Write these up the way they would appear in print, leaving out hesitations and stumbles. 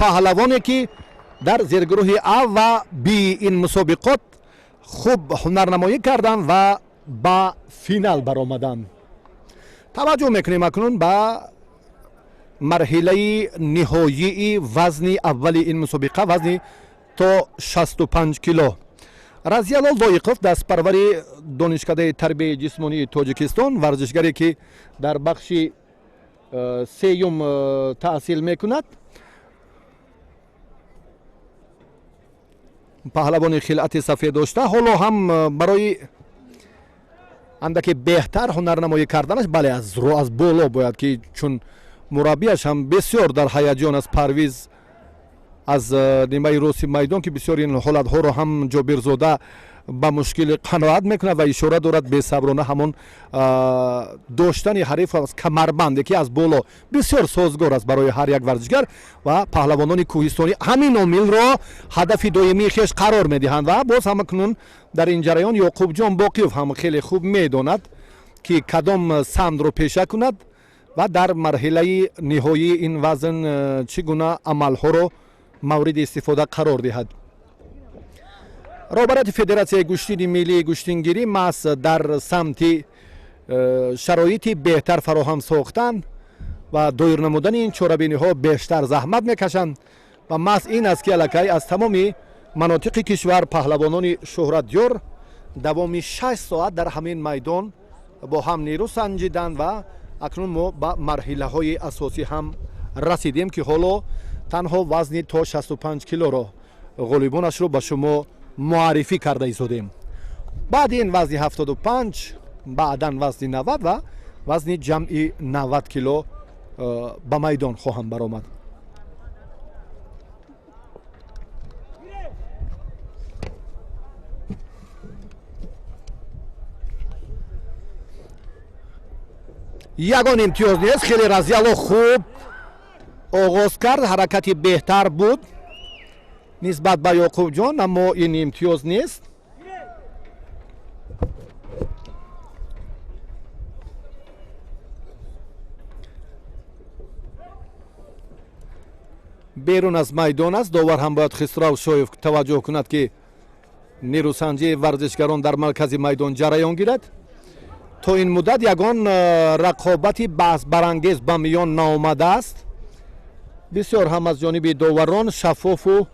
Паҳлавоне, ки дар зергурӯҳи А ва Б ин мусобиқот хуб ҳунарнамоӣ карданд ва ба финал баромаданд. Таваҷҷӯҳ мекунем акнун ба марҳилаи ниҳоии вазни аввали ин мусобиқа, вазни то 65 кило. Разиялло Лоиқов, дастпарвари Донишкадаи тарбияи ҷисмонии Тоҷикистон, варзишгаре, ки дар бахши сеюм таҳсил мекунад, паҳлавони хилъати сафед дошта, ҳоло ҳам барои андаке беҳтар ҳунарнамоӣ карданаш, бале, аз боло бояд ки, чун мураббияш ҳам бисёр дар ҳаяҷон аст. Парвиз аз нимаи рости майдон, ки бисёр ин ҳолатҳоро ҳам Ҷобирзода ба мушкили қаноат мекунад ва ишора дорад бесаброна ҳамон доштани ҳариф аз камарбанде, ки аз боло бисёр созгор аст барои ҳар як варзишгар, ва паҳлавонони кӯҳистонӣ ҳамин омилро ҳадафи доимии хеш қарор медиҳанд. Ва боз ҳам акнун дар ин ҷараён Ёқубҷон Боқиев ҳам хеле хуб медонад, ки кадом самтро пеша кунад ва дар марҳилаи ниҳоии ин вазн чӣ гуна амалҳоро мавриди истифода қарор диҳад. Роҳбарияти Федератсияи гӯштини миллии гӯштингирӣ маҳз дар самти шароити беҳтар фароҳам сохтан ва доир намудани ин чорабиниҳо бештар заҳмат мекашанд ва маҳз ин аст, ки аллакай аз тамоми манотиқи кишвар паҳлавонони шӯҳратёр давоми 6 соат дар ҳамин майдон бо ҳам нерӯ санҷиданд. Ва акнун мо ба марҳилаҳои асосӣ ҳам расидем, ки ҳоло танҳо вазни то 65 килоро ғолибонашро ба шумо муаррифӣ карда истодем. Баъди ин вазни 75, баъдан вазни 90 ва вазни ҷамъи 90 кило ба майдон хоҳанд баромад. Ягон имтиёз нест. Хеле Разиялло хуб оғоз кард, ҳаракати беҳтар буд нисбат ба Ёқубҷон, аммо ин имтиёз нест. Берун аз майдон аст. Довар ҳам бояд, Хисрав Шоев, таваҷҷӯҳ кунад, ки нерӯсанҷии варзишгарон дар маркази майдон ҷараён гирад. То ин муддат ягон рақобати баҳсбарангез ба миён наомадааст. Бисёр ҳам аз ҷониби доварон шаффофу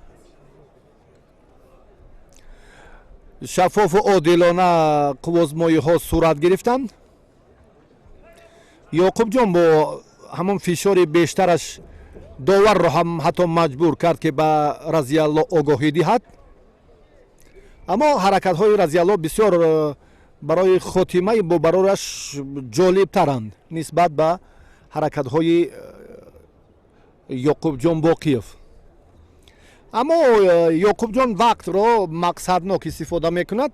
одилона қуввозмоиҳо сурат гирифтанд. Ёқубҷон бо ҳамон фишори бештараш доварро ҳам ҳатто маҷбур кард, ки ба Разиялло огоҳӣ диҳад, аммо ҳаракатҳои Разиялло бисёр барои хотимаи бобарораш ҷолибтаранд нисбат ба ҳаракатҳои Ёқубҷон Боқиев. Аммо Ёқубҷон вақтро мақсаднок истифода мекунад.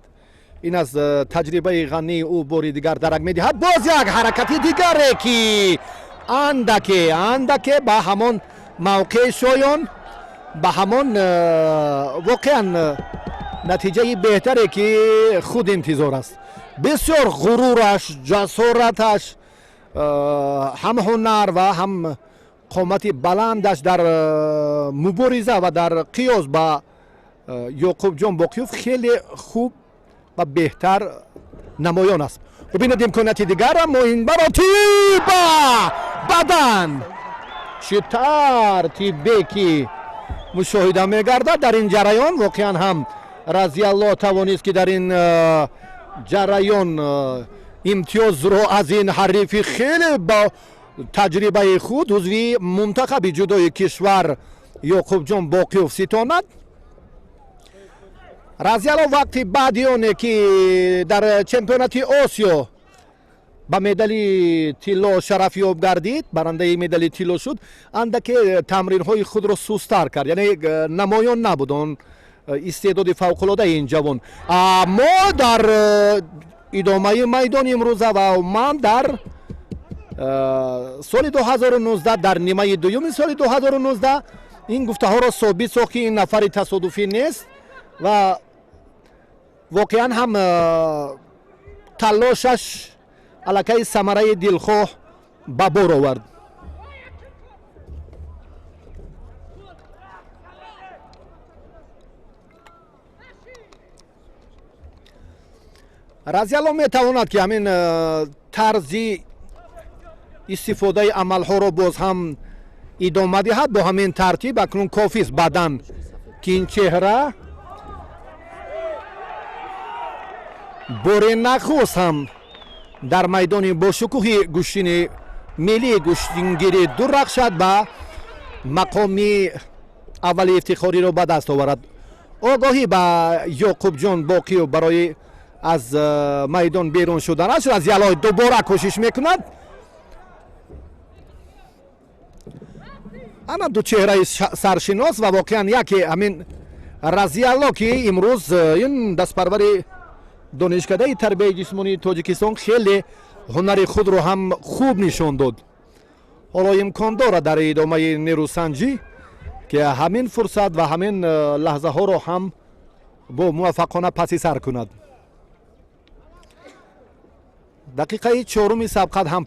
Ин аз таҷрибаи ғании ӯ бори дигар дарак медиҳад. Боз як ҳаракати дигаре, ки андаке андаке ба ҳамон мавқеи шоён, ба ҳамон воқеан натиҷаи беҳтаре, ки худ интизор аст. Бисёр ғурураш, ҷасораташ, ҳам ҳунар ва ҳам қомати баландаш дар мубориза ва дар қиёс ба Ёқубҷон Боқиёв хеле хуб ва беҳтар намоён аст. Бубинед, имконияти дигар, аммо ин баротиба бадан чӣ тартибе ки мушоҳида мегардад дар ин ҷараён. Воқеан ҳам Разиялло тавонист, ки дар ин ҷараён имтиёзро аз ин ҳарифи хеле ба таҷрибаи худ, узви мунтахаби ҷудои кишвар Ёқубҷон Боқиёв ситонад. Разиялло вақти баъди оне ки дар чемпионати Осиё ба медали тилло шарафёб гардид, барандаи медали тилло шуд, андаке тамринҳои худро сустар кард, яъне намоён набуд он истеъдоди фавқулодаи ин ҷавон. Аммо дар идомаи майдони имрӯза ва умуман дар соли 2019, дар нимаи дуюми соли 2019 ин гуфтаҳоро собит сохт, ки ин нафари тасодуфӣ нест ва воқеан ҳам талошаш аллакай самараи дилхоҳ ба бор овард. Разиалло метавонад ки ҳамин тарзи истифодаи амалҳоро боз ҳам идома диҳад. Бо ҳамин тартиб акнун кофист баъдан ки ин чеҳра боре нахуст ҳам дар майдони бошукӯҳи гӯштини миллии гӯштингирӣ дурахшад ва мақоми аввали ифтихориро ба даст оварад. Огоҳӣ ба Ёқубҷон Боқиев барои аз майдон берун шуданаш. Разиалло дубора кӯшиш мекунад. Ана ду чеҳраи саршинос ва воқеан яке ҳамин Разиалло, ки имрӯз ин дастпарвари донишкадаи тарбияи ҷисмонии Тоҷикистон хеле ҳунари худро ҳам хуб нишон дод. Ҳоло имкон дорад дар идомаи нерӯсанҷӣ ки ҳамин фурсат ва ҳамин лаҳзаҳоро ҳам бо муваффақона паси сар кунад. Дақиқаи чоруми сабқат ҳам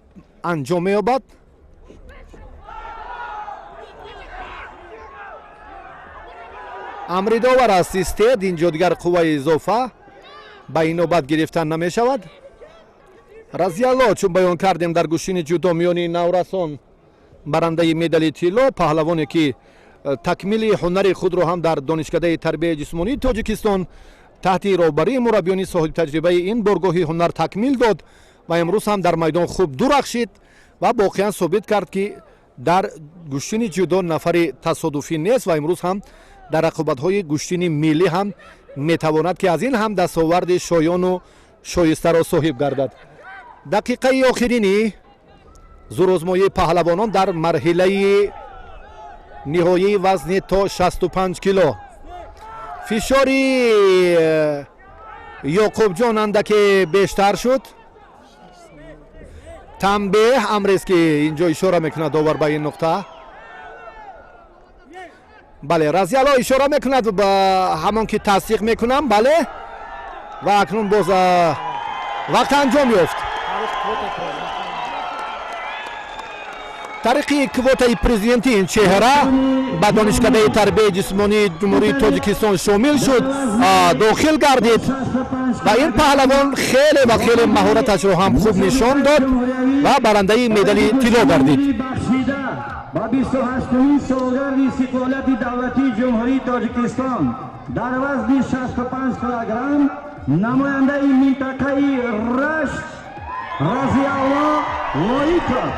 анҷом меёбад. Амри довар аст истед, инҷо дигар қувваи изофа ба инобат гирифтан намешавад. Разиалло, чун баён кардем, дар гӯштини ҷудо миёни наврасон барандаи медали тилло, паҳлавоне ки такмили ҳунари худро ҳам дар донишкадаи тарбияи ҷисмонии Тоҷикистон таҳти роҳбарии мураббиёни соҳибтаҷрибаи ин боргоҳи ҳунар такмил дод ва имрӯз ҳам дар майдон хуб дурахшид ва воқеан собит кард, ки дар гӯштини ҷудо нафари тасодуфӣ нест ва имрӯз ҳам дар рақобатҳои гӯштини миллӣ ҳам метавонад, ки аз ин ҳам дастоварди шоёну шоистаро соҳиб гардад. Дақиқаи охирини зӯрозмоии паҳлавонон дар марҳилаи ниҳоии вазни то 65 кило. Фишори Ёқубҷон андаке бештар шуд. Танбеҳ амрест, ки инҷо ишора мекунад довар ба ин нуқта. Бале, Разиалло ишора мекунад ба ҳамон ки тасдиқ мекунам. Бале, ва акнун боз вақт анҷом ёфт. Тариқи квотаи президентӣ ин чеҳра ба донишкадаи тарбияи ҷисмонии Ҷумҳурии Тоҷикистон шомил шуд, дохил гардид ва ин паҳлавон хеле ва хеле маҳораташро ҳам хуб нишон дод ва барандаи медали тилло гардид. Ба 28-умин солгарди истиқлолияти давлатии Ҷумҳурии Тоҷикистон дар вазни 65 килограмм намояндаи минтақаи Рашт Разиалло Лоиков.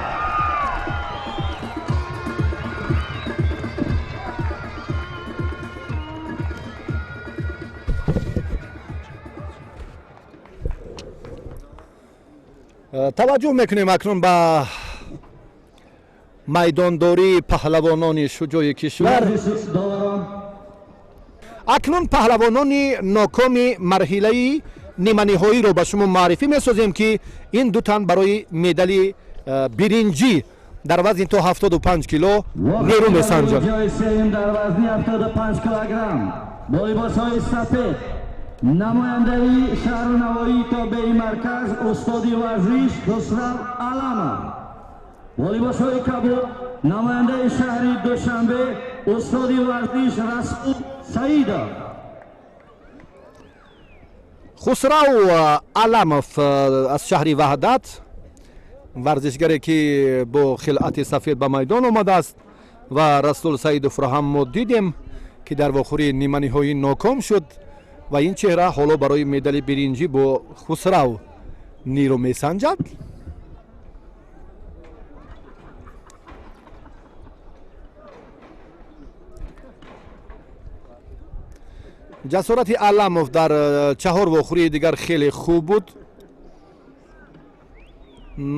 Таваҷҷӯҳ мекунем акнун ба майдондории паҳлавонони шуҷои кишвар. Акнун паҳлавонони нокоми марҳилаи ниманиҳоиро ба шумо муаррифӣ месозем, ки ин ду тан барои медали биринҷӣ дар вазни то 75 кило нерӯ месанҷанд. Ҷои сеюм дар вазни 75 килограмм бо либосҳои сафед намояндаи шаҳру навоии тобеи марказ устоди варзиш Хусрав Аламов, бо либосҳои кабуд намояндаи шаҳри Душанбе устоди варзиш Расул Саидов. Хусрав Аламов аз шаҳри Ваҳдат, варзишгаре ки бо хилъати сафед ба майдон омадааст, ва Расул Саидовро ҳам мо дидем, ки дар вохӯрии ниманиҳоӣ ноком шуд ва ин чеҳра ҳоло барои медали биринҷӣ бо Хусрав нерӯ месанҷад. Ҷасорати Аламов дар чаҳор вохӯрии дигар хеле хуб буд.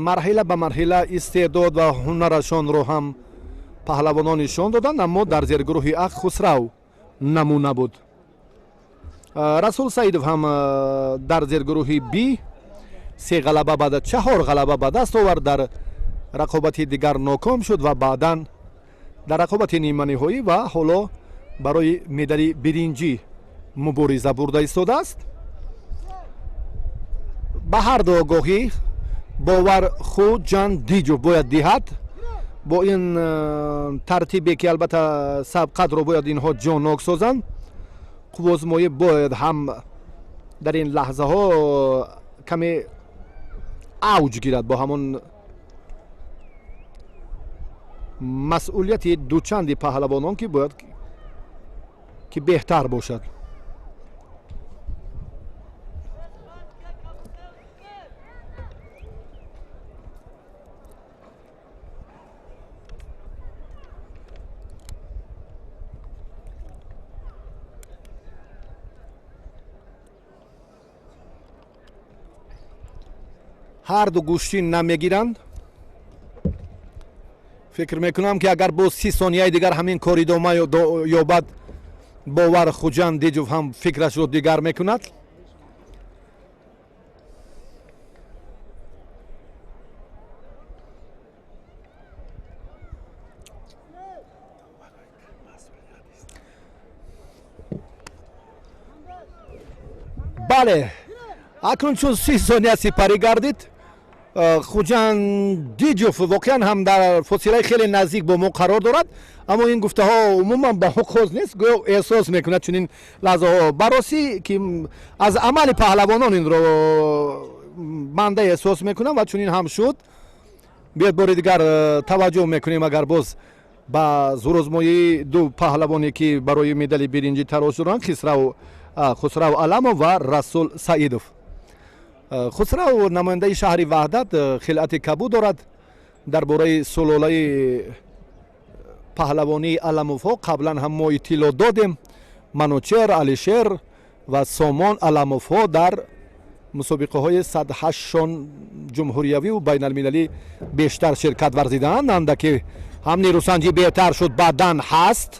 Марҳила ба марҳила истеъдод ва ҳунарашонро ҳам паҳлавонон нишон доданд, аммо дар зергурӯҳи А Хусрав намуна буд. Расул Саидов ҳам дар зергурӯҳи Б се ғалаба баъд чаҳор ғалаба ба даст овард, дар рақобати дигар ноком шуд ва баъдан дар рақобати ниманиҳоӣ ва ҳоло барои медали биринҷӣ мубориза бурда истодааст. Ба ҳар ду огоҳӣ бовар Хуҷандиҷов бояд диҳад. Бо ин тартибе ки албатта сабқатро бояд инҳо ҷоннок созанд, қуввозмоӣ бояд ҳам дар ин лаҳзаҳо Каме авҷ гирад бо ҳамон масъулияти дучанди паҳлавонон, ки бояд ки беҳтар бошад. Ҳарду гӯштин намегиранд. Фикр мекунам, ки агар боз 30 сонияи дигар ҳамин кор идома ёбад, Бовар Хуҷандиҷов ҳам фикрашро дигар мекунад. Бале, акнун чун 30 сония сипарӣ гардид, Хуҷандиҷов воқеан ҳам дар фосилаи хеле наздик бо мо қарор дорад, аммо ин гуфтаҳо умуман ба ҳуқуқ хос нест. Гӯё эҳсос мекунад чунин лаҳзаҳо баросӣ, ки аз амали паҳлавонон инро банда эҳсос мекунам ва чунин ҳам шуд. Биёд, бори дигар таваҷҷӯҳ мекунем, агар боз ба зурозмоии ду паҳлавоне, ки барои медали биринҷӣ тарош доранд, Хусрав Аламов ва Расул Саидов. Хусрав намояндаи шаҳри Ваҳдат, хилъати кабуд дорад. Дар бораи сулолаи паҳлавонии Аламовҳо қаблан ҳам мо иттилоъ додем. Манучер, Алишер ва Сомон Аламовҳо дар мусобиқаҳои 108-шон ҷумҳуриявиву байналмилалӣ бештар ширкат варзидаанд. Андаке ҳам нерӯсанҷӣ беҳтар шуд, баъдан ҳаст,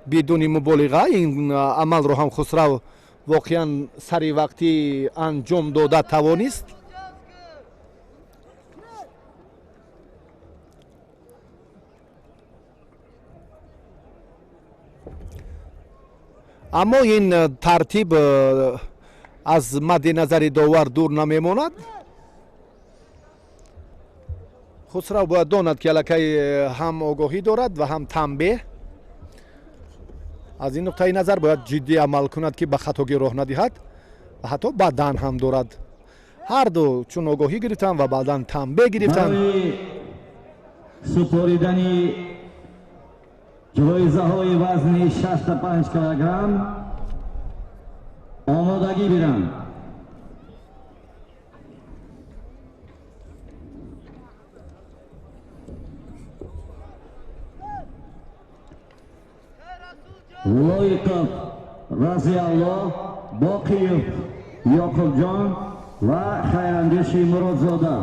бидуни муболиға. Ин амалро ҳам Хусрав воқеан сари вақтӣ анҷом дода тавонист. Аммо ин тартиб аз мадди назари довар дур намемонад. Хусрав бояд донад, ки аллакай ҳам огоҳӣ дорад ва ҳам танбеҳ. Аз ин нуқтаи назар бояд ҷиддӣ амал кунад, ки ба хатогӣ роҳ надиҳад ва ҳатто баъдан ҳам дорад. Ҳарду чун огоҳӣ гирифтанд ва баъдан танбеҳ гирифтанд. Супоридани ҷоизаҳои вазни 65 килограмм омодагӣ биранд. Лоиқов Разиалло, Боқиев Ёқубҷон ва Хайрандеши Муродзода.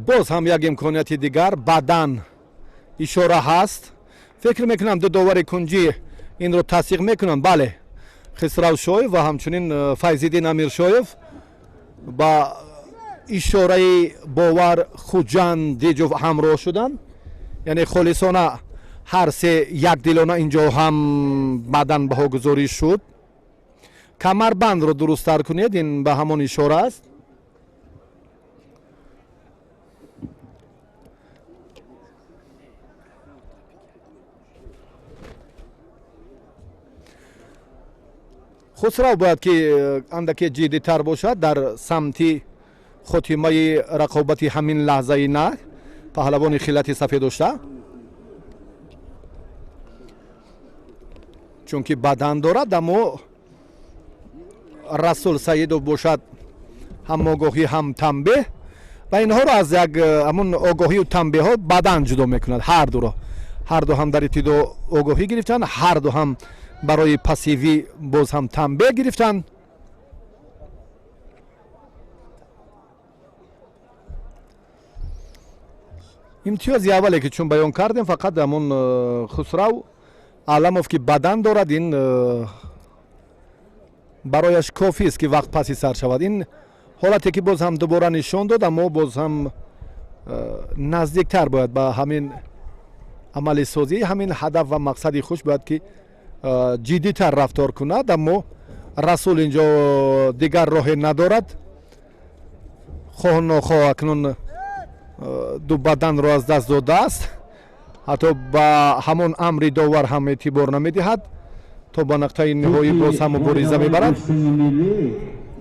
Боз ҳам як имконияти дигар, баъдан ишора ҳаст. Фикр мекунам, ду довари кунҷӣ инро тасдиқ мекунанд. Бале, Хисрав Шоев ва ҳамчунин Файзиддин Амиршоев ба ишораи Бовар Хуҷандиҷов ҳамроҳ шуданд. Яъне холисона ҳар се якдилона инҷо ҳам баъдан баҳогузорӣ шуд. Камарбандро дурусттар кунед, ин ба ҳамон ишора аст. Хусрав бояд ки андаке ҷиддитар бошад дар самти хотимаи рақобати ҳамин лаҳзаи на паҳлавони хилати сафед дошта, чунки бадан дорад, аммо Расул Саидов бошад ҳам огоҳӣ, ҳам танбеҳ, ва инҳоро аз як ҳамун огоҳию танбеҳҳо бадан ҷудо мекунад. Ҳардуро, ҳарду ҳам дар ибтидо огоҳӣ гирифтанд, ҳарду ҳам барои пассивӣ боз ҳам танбеҳ гирифтанд. Имтиёзи аввале, ки чун баён кардем, фақат ҳамон Хусрав Аламов, ки бадан дорад, ин барояш кофист, ки вақт паси сар шавад. Ин ҳолате, ки боз ҳам дубора нишон дод, аммо боз ҳам наздиктар бояд ба ҳамин амалисозӣ, ҳамин ҳадаф ва мақсади хуш бояд ки ҷиддитар рафтор кунад. Аммо Расул инҷо дигар роҳе надорад. Хоҳ нохоҳ акнун ду баданро аз даст додааст. Ҳатто ба ҳамон амри довар ҳам эътибор намедиҳад, то ба нуқтаи ниҳоӣ боз ҳам мубориза мебарад.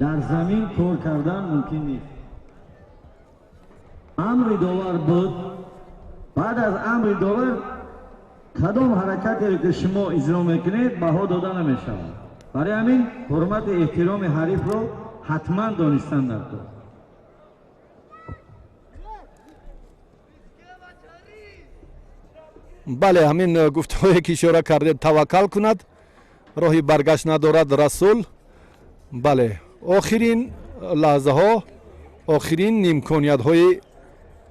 Дар замин кор кардан мумкин нест. Амри довар буд. Баъд аз амри довар кадом ҳаракатеро ки шумо иҷро мекунед, баҳо дода намешавад. Барои ҳамин ҳурмати эҳтироми ҳарифро ҳатман донистан даркор. Бале, ҳамин гуфтаҳое ки ишора кардед, таваккал кунад, роҳи баргашт надорад Расул. Бале, охирин лаҳзаҳо, охирин имкониятҳои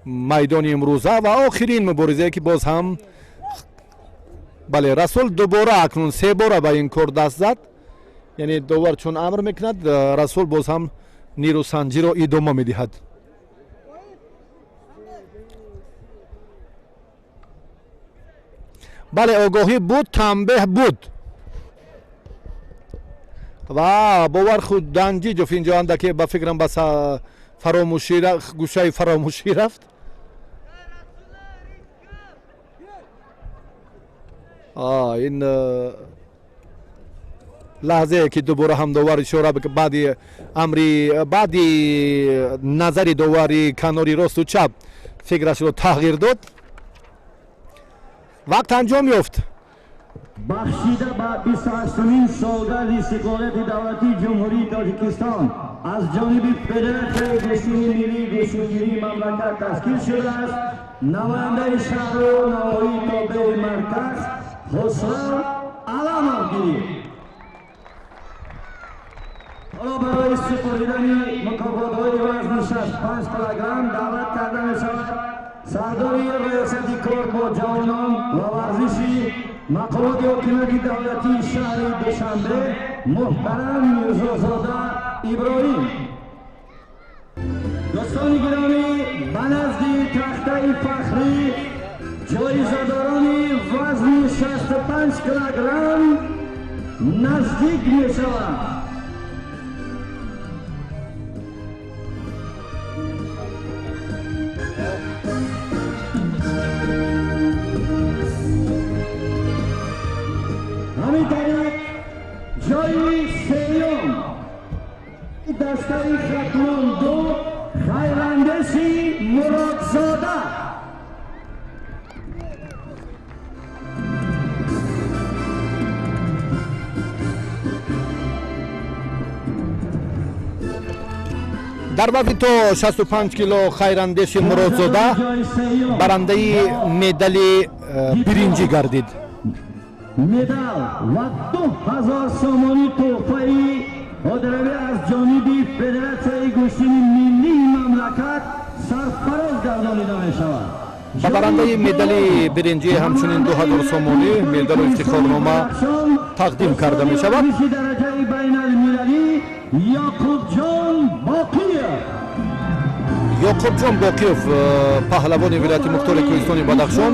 майдони имрӯза ва охирин муборизае ки боз ҳам, бале, Расул дубора акнун се бора ба ин кор даст зад. Яъне довар чун амр мекунад, Расул боз ҳам нерӯсанҷиро идома медиҳад. Бале, огоҳӣ буд, танбеҳ буд ва бовар худ Данҷиҷов инҷо андаке ба фикрам ба фаромӯшӣ, гӯшаи фаромӯшӣ рафт. Ин лаҳзае ки дубора ҳам довар ишора, баъди амри, баъди назари довари канори росту чап фикрашро тағйир дод. Вақт анҷом ёфт. Бахшида ба 28-умин солгарди истиқлолияти давлатии Ҷумҳурии Тоҷикистон аз ҷониби Федератсияи гӯштини миллии гӯштингирии мамлакат ташкил шудааст, намояндаи шаҳру навоҳии тобеи марказ Хусрав Аламов гирифт. Ҳоло барои супоридани мукофотҳои вазни 65 килограмм даъват карда мешавад сардори риёсати кор бо ҷавонон ва варзиши мақомоти ҳокимияти давлатии шаҳри Душанбе муҳтарам Мирзозода Иброҳим. Дӯстони гиромӣ, ба назди тахтаи фахрӣ ҷоизадорони вазни 65 килограмм наздик мешаванд. Ҳамин тариқ, ҷои сеюм дастаи Хатлон ду, Хайрандеши Муродзода. Дар вазни то 65 кило Хайрандеши Муродзода барандаи медали биринҷӣ гардид. Медал ва 2000 сомонӣ тӯҳфаи ҳодиравӣ аз ҷониби Федератсияи гӯштини миллии мамлакат сарфароз гардонида мешавад. Ба барандаи медали биринҷӣ ҳамчунин 2000 сомонӣ, медалу ифтихорнома тақдим карда мешавад. Дараҷаи байналмилалӣ Ёқубҷон Боқиев. Ёқубҷон Боқиев, паҳлавони вилояти мухтори кӯҳистони Бадахшон,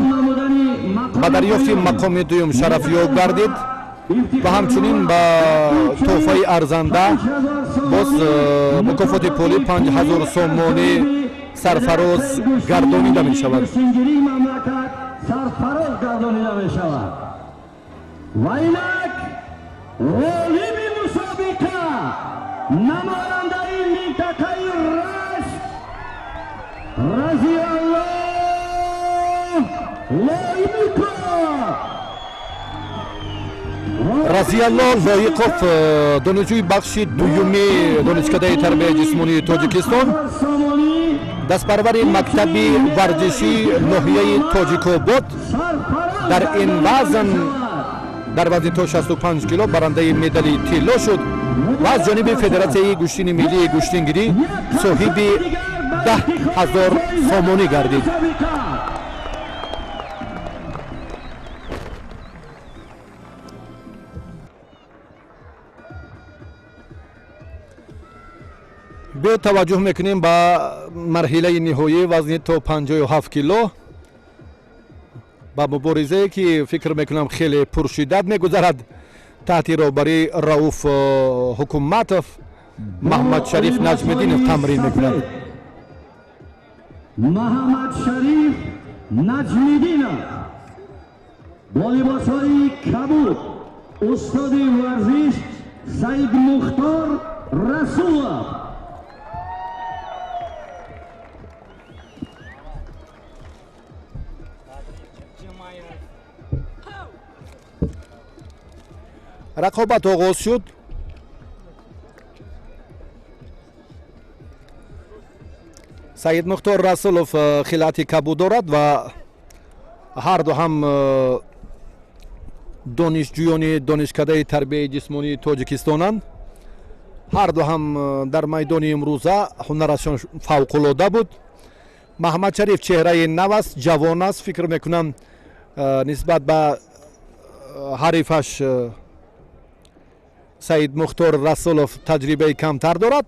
ба дарёфти мақоми дуюм шарафёб гардид ва ҳамчунин ба тӯҳфаи арзанда боз мукофоти пулӣ 5000 сомонӣ сарфароз гардонида мешавад. Сарфароз гардонида мешавад. Ва инак ғолиби мусобиқа, намояндаи минтақаи Рашт, Разиаллоҳ Лоиқов. Разиаллоҳ Лоиқов, донишҷӯи бахши дуюми Донишкадаи тарбияи ҷисмонии Тоҷикистон, дастпарвари мактаби варзишии ноҳияи Тоҷикобод, дар ин вазн, дар вазни то 65 кило барандаи медали тилло шуд ва аз ҷониби Федератсияи гӯштини миллии гӯштингирӣ соҳиби 10 000 сомонӣ гардид. Биёед, таваҷҷӯҳ мекунем ба марҳилаи ниҳоӣ вазни то 57 кило, ба муборизае ки фикр мекунам хеле пуршиддат мегузарад таҳти роҳбарии Рауф Ҳукуматов. Маҳмадшариф Наҷмиддинов тамрин мекунад. Маҳамадшариф Наҷмиддинов. Бо либосҳои кабуд устоди варзиш Саидмухтор Расулов. Рақобат оғоз шуд. Саидмухтор Расулов хилати кабуд дорад ва ҳарду ҳам донишҷӯёни донишкадаи тарбияи ҷисмонии Тоҷикистонанд. Ҳарду ҳам дар майдони имрӯза ҳунарашон фавқулода буд. Маҳмадшариф чеҳраи нав аст, ҷавон аст. Фикр мекунам, нисбат ба ҳарифаш Саидмухтор Расулов таҷрибаи камтар дорад,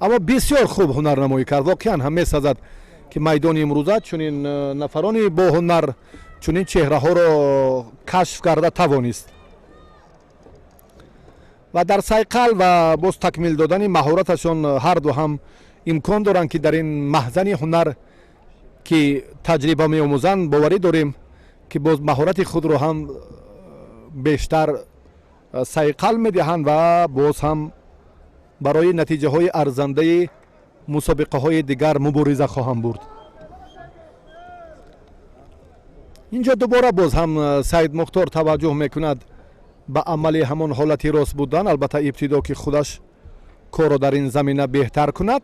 аммо бисёр хуб ҳунарнамоӣ кард. Воқеан ҳам месазад, ки майдони имрӯза чунин нафарони боҳунар, чунин чеҳраҳоро кашф карда тавонист ва дар сайқал ва боз такмил додани маҳораташон ҳарду ҳам имкон доранд, ки дар ин маҳзани ҳунар, ки таҷриба меомӯзанд, боварӣ дорем, ки боз маҳорати худро ҳам бештар сайқал медиҳанд ва боз ҳам барои натиҷаҳои арзандаи мусобиқаҳои дигар мубориза хоҳанд бурд. Инҷо дубора боз ҳам Саидмухтор таваҷҷӯҳ мекунад ба амали ҳамон ҳолати рост будан. Албатта, ибтидо ки худаш корро дар ин замина беҳтар кунад.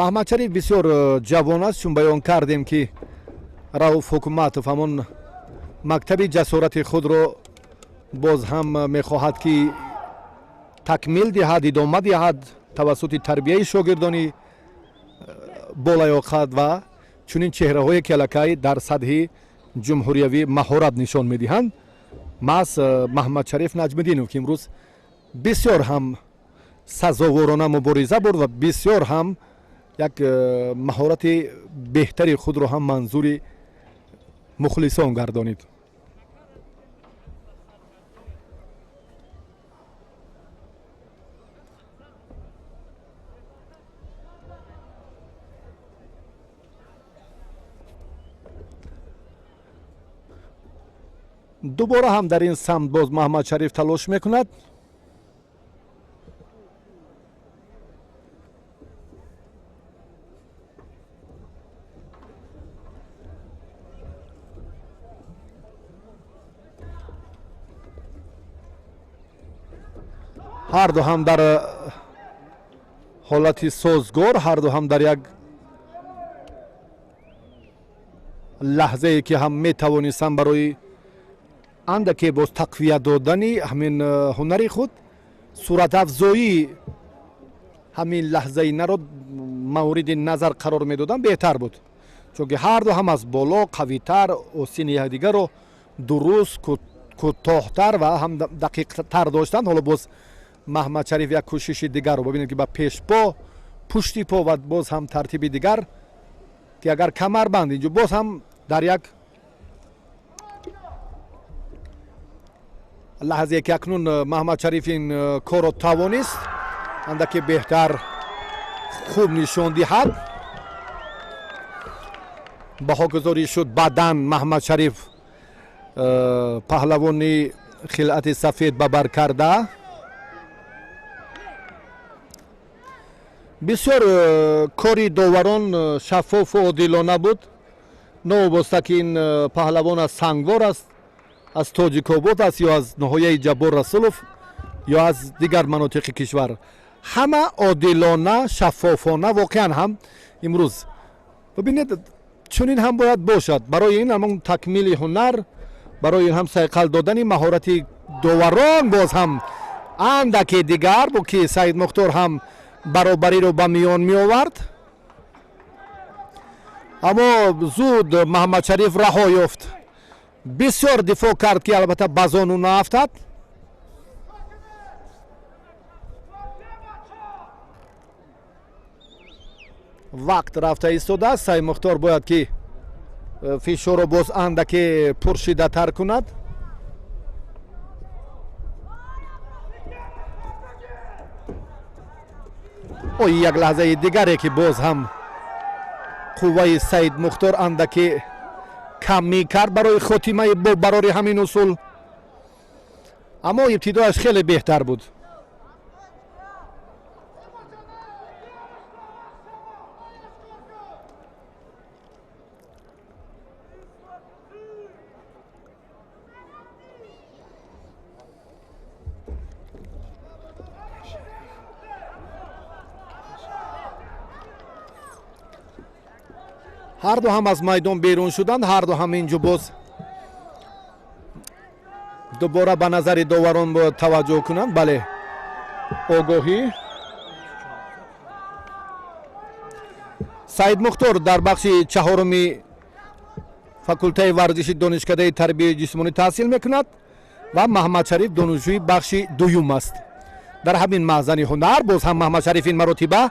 Маҳмадшариф бисёр ҷавон аст, чун баён кардем, ки Рауф Ҳукуматов ҳамон мактаби ҷасорати худро боз ҳам мехоҳад, ки такмил диҳад, идома диҳад тавассути тарбияи шогирдони болаёқат ва чунин чеҳраҳое, ки аллакай дар сатҳи ҷумҳуриявӣ маҳорат нишон медиҳанд. Маҳз Маҳмадшариф Наҷмиддинов, ки имрӯз бисёр ҳам сазоворона мубориза бурд ва бисёр ҳам як маҳорати беҳтари худро ҳам манзури мухлисон гардонид. Дубора ҳам дар ин самт боз Маҳмадшариф талош мекунад. Ҳарду ҳам дар ҳолати созгор, ҳарду ҳам дар як лаҳзае, ки ҳам метавонистанд барои андаке боз тақвият додани ҳамин ҳунари худ, суратафзоии ҳамин лаҳзаи наро мавриди назар қарор медоданд, беҳтар буд, чунки ҳарду ҳам аз боло қавитар, осини якдигарро дуруст, кӯтоҳтар ва ҳам дақиқтар доштанд. Ҳоло боз Маҳмадшариф як кӯшиши дигарро бибинед, ки ба пешпо, пушти по ва боз ҳам тартиби дигар, ки агар камарбанд инҷо боз ҳам дар як лаҳзае, ки акнун Маҳмадшариф ин корро тавонист андаке беҳтар хуб нишон диҳад. Баҳогузорӣ шуд баъдан Маҳмадшариф паҳлавони хилъати сафед ба бар карда. Бисёр кори доварон шаффофу одилона буд, новобаста ки ин паҳлавон аз Сангвор аст, аз Тоҷикобод аст ё аз ноҳияи Ҷаббор Расулов ё аз дигар манотиқи кишвар. Ҳама одилона, шаффофона. Воқеан ҳам имрӯз бибинед, чунин ҳам бояд бошад. Барои ин ҳамон такмили ҳунар, барои ин ҳам сайқал додани маҳорати доварон. Боз ҳам андаке дигар бу, ки Саидмухтор ҳам баробариро ба миён меовард, аммо зуд Маҳмадшариф раҳо ёфт. Бисёр дифоъ кард, ки албатта ба зону наафтад. Вақт рафта истодааст. Саидмухтор бояд ки фишорро боз андаке пуршиддаттар кунад. Ой, як лаҳзаи дигаре ки боз ҳам қувваи Саид Мухтор андаке кам мекард барои хотимаи бо барори ҳамин усул, аммо ибтидояш хеле беҳтар буд. Ҳарду ҳам аз майдон берун шуданд, ҳарду ҳам инҷо боз дубора ба назари доварон бояд таваҷҷӯҳ кунанд. Бале, огоҳӣ. Саид Мухтор дар бахши чаҳоруми факултаи варзиши донишкадаи тарбияи ҷисмонӣ таҳсил мекунад ва Маҳаммадшариф донишҷӯи бахши дуюм аст. Дар ҳамин маҳзани ҳунар боз ҳам Маҳаммадшариф ин маротиба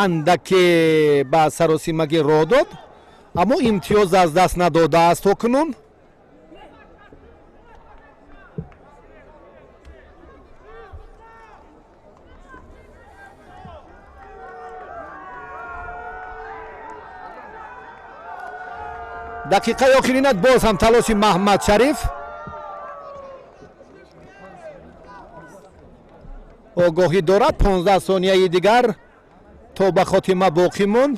андаке ба саросимагӣ роҳ дод, аммо имтиёз аз даст надодааст то кунун. Дақиқаи охиринат боз ҳам талоши Маҳаммадшариф. Огоҳӣ дорад, 15 сонияи дигар то ба хотима боқӣ монд.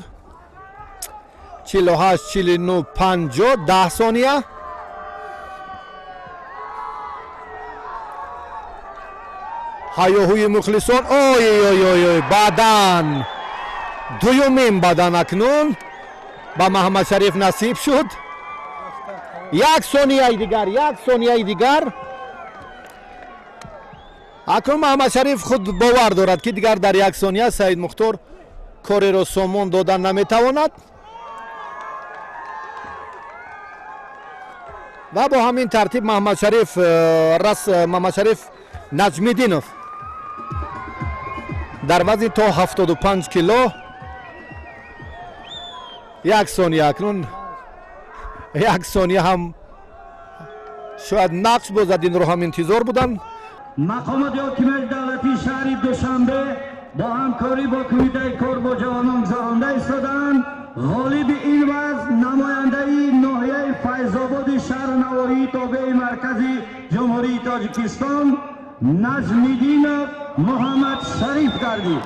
48, 49, 50, 10 сония. Ҳаёҳӯи мухлисон. Ой ой ой ой, бадан, дуюмин бадан акнун ба Маҳаммадшариф насиб шуд. Як сонияи дигар, як сонияи дигар. Акнун Маҳаммадшариф худ бовар дорад, ки дигар дар як сония Саид Мухтор кореро сомон додан наметавонад ва бо ҳамин тартиб Маҳаммадшариф Наҷмиддинов дар вазни то 75 кило. Як сония, акнун як сония ҳам шояд нақш бозад, инро ҳам интизор буданд. Мақомоти ҳокимияти давлатии шаҳри Душанбе бо ҳамкорӣ бо кумитаи кор бо ҷавонон гузаронда истодаанд. Ғолиби ин вазн намояндаи ноҳияи Файзободи шаҳру навоҳии тобеи маркази Ҷумҳурии Тоҷикистон Наҷмиддинов Муҳаммад Шариф гардид.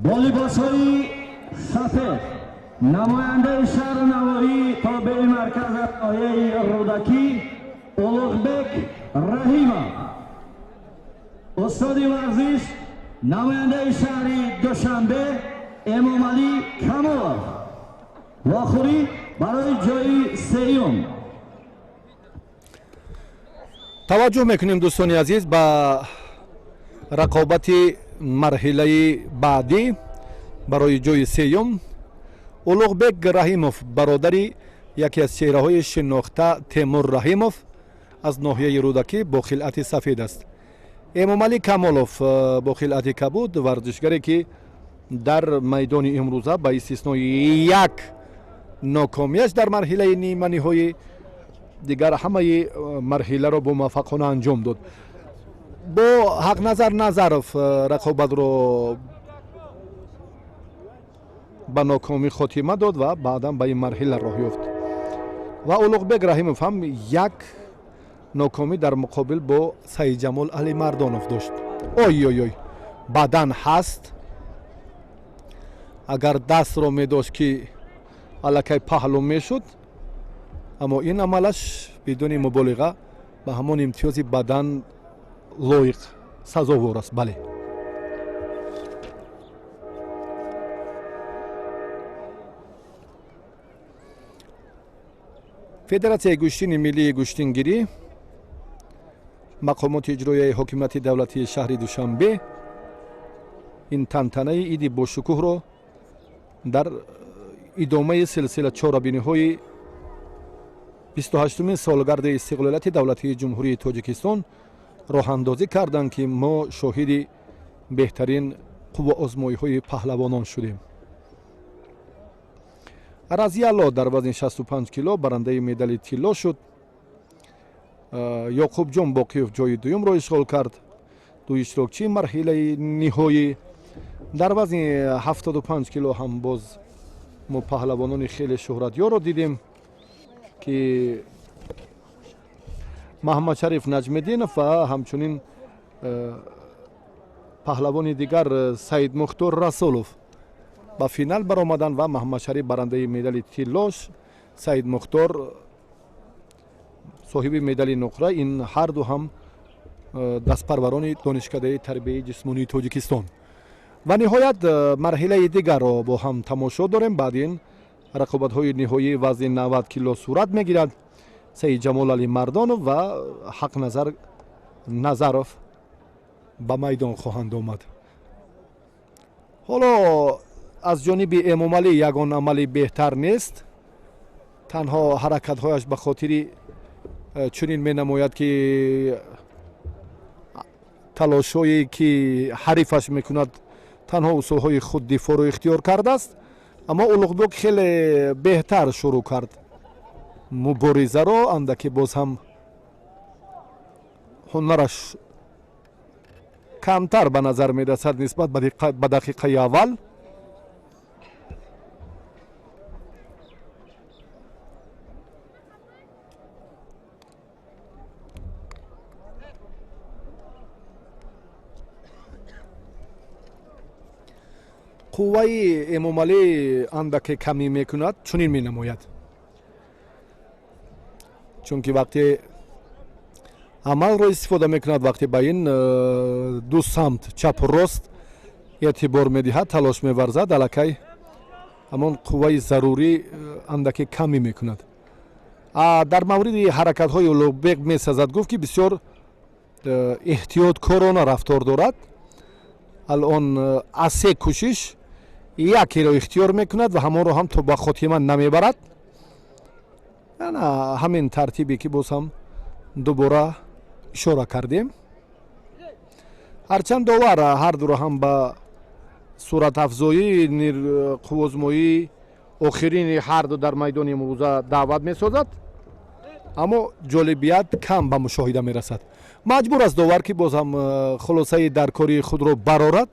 Бо либосҳои сафед намояндаи шаҳру навоҳии тобеи марказ ноҳияи Рӯдакӣ Улуғбек Раҳимов, устоди варзиш намояндаи шаҳри Душанбе Эмомалӣ Камолов. Вохӯрӣ барои ҷои сеюм. Таваҷҷӯҳ мекунем, дӯстони азиз, ба рақобати марҳилаи баъдӣ барои ҷои сеюм. Улуғбек Раҳимов, бародари яке аз чеҳраҳои шинохта Темур Раҳимов аз ноҳияи Рӯдакӣ бо хилъати сафед аст. Эмомалӣ Камолов бо хилъати кабуд, варзишгаре ки дар майдони имрӯза ба истиснои як нокомиаш дар марҳилаи ниманиҳоӣ дигар ҳамаи марҳиларо бомуваффақона анҷом дод. Бо Ҳақназар Назаров рақобатро ба нокомӣ хотима дод ва баъдан ба ин марҳила роҳ ёфт. Ва Улуғбек Раҳимов ҳам як нокомӣ дар муқобил бо Саидҷамол Алимардонов дошт. Ой ой ой, бадан ҳаст. Агар дастро медошт ки аллакай паҳлу мешуд, аммо ин амалаш бидуни муболиға ба ҳамон имтиёзи бадан лоиқ сазовор аст. Бале, Федератсияи гӯштини миллии гӯштингирӣ, мақомоти иҷроияи ҳокимияти давлатии шаҳри Душанбе ин тантанаи иди бошукӯҳро дар идомаи силсила чорабиниҳои 28-умин солгарди истиқлолияти давлатии Ҷумҳурии Тоҷикистон роҳандозӣ карданд, ки мо шоҳиди беҳтарин қувваозмоиҳои паҳлавонон шудем. Разиялло дар вазни 65 кило барандаи медали тилло шуд. Ёқубҷон Боқиев ҷои дуюмро ишғол кард. Ду иштирокчии марҳилаи ниҳоӣ. Дар вазни 75 кило ҳам боз мо паҳлавонони хеле шӯҳратёрро дидем, ки Маҳаммадшариф Наҷмиддинов ва ҳамчунин паҳлавони дигар Саидмухтор Расулов ба финал баромаданд ва Маҳаммадшариф барандаи медали тиллош, Саидмухтор соҳиби медали нуқра. Ин ҳарду ҳам дастпарварони Донишкадаи тарбияи ҷисмонии Тоҷикистон. Ва ниҳоят марҳилаи дигарро бо ҳам тамошо дорем. Баъд ин рақобатҳои ниҳоии вазни 90 кило сурат мегирад. Саидҷамол Али Мардонов ва Ҳақназар Назаров ба майдон хоҳанд омад. Ҳоло аз ҷониби Эмомалӣ ягон амали беҳтар нест. Танҳо ҳаракатҳояш ба хотири чунин менамояд, ки талошҳое ки ҳарифаш мекунад танҳо усулҳои худдифоъро ихтиёр кардааст. Аммо Улуғбек хеле беҳтар шурӯъ кард муборизаро, андаке боз ҳам ҳунараш камтар ба назар мерасад нисбат ба дақиқаи аввал. Қувваи Эмомалӣ андаке камӣ мекунад, чунин менамояд, чунки вақте амалро истифода мекунад, вақте ба ин ду самт чапу рост эътибор медиҳад, талош меварзад, аллакай ҳамон қувваи зарурӣ андаке камӣ мекунад. Дар мавриди ҳаракатҳои Улуғбек месазад гуфт, ки бисёр эҳтиёткорона рафтор дорад. Алон аз се кӯшиш якеро ихтиёр мекунад ва ҳамонро ҳам то ба хотима намебарад. Ана ҳамин тартибе ки боз ҳам дубора ишора кардем. Ҳарчанд довар ҳардуро ҳам ба суратафзоӣ, қуввозмоии охирини ҳарду дар майдони имрӯза даъват месозад, аммо ҷолибият кам ба мушоҳида мерасад. Маҷбур аст довар, ки боз ҳам хулосаи даркории худро барорад.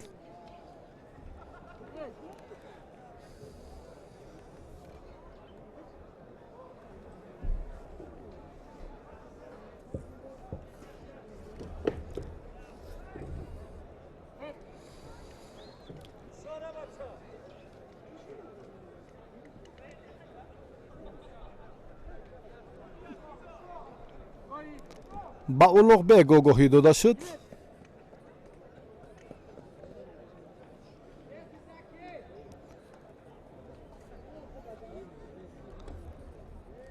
Ба Улуғбек огоҳӣ дода шуд.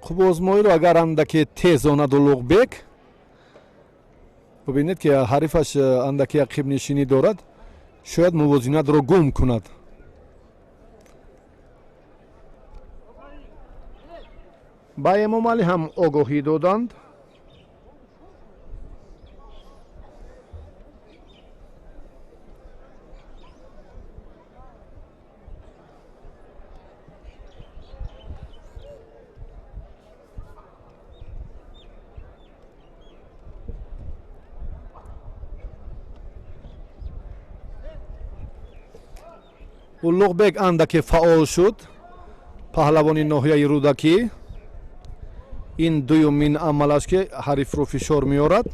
Қувваозмоиро агар андаке тез онад Улуғбек, бубинед, ки ҳарифаш андаке ақибнишинӣ дорад, шояд мувозинатро гум кунад. Ба Эмомалӣ ҳам огоҳӣ доданд. Улуғбек андаке фаъол шуд, паҳлавони ноҳияи Рӯдакӣ. Ин дуюмин амалаш, ки ҳарифро фишор меорад.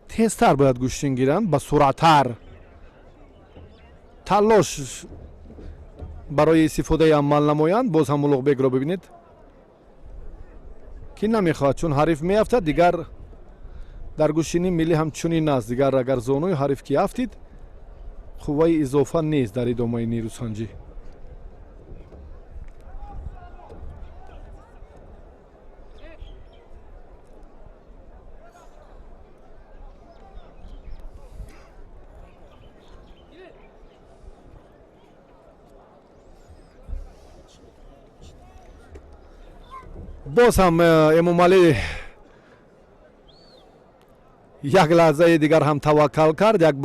Тезтар бояд гӯштин гиранд, ба суръаттар талош барои истифодаи амал намоянд. Боз ҳам Улуғбекро бибинед, ки намехоҳад, чун ҳариф меафтад. Дигар дар гӯштини миллӣ ҳам чунин аст. Дигар агар зонуи ҳариф ки афтид, қувваи изофа нест дар идомаи нерӯсанҷӣ. Боз ҳам Эмомалӣ як лаҳзаи дигар ҳам таваккал кард, як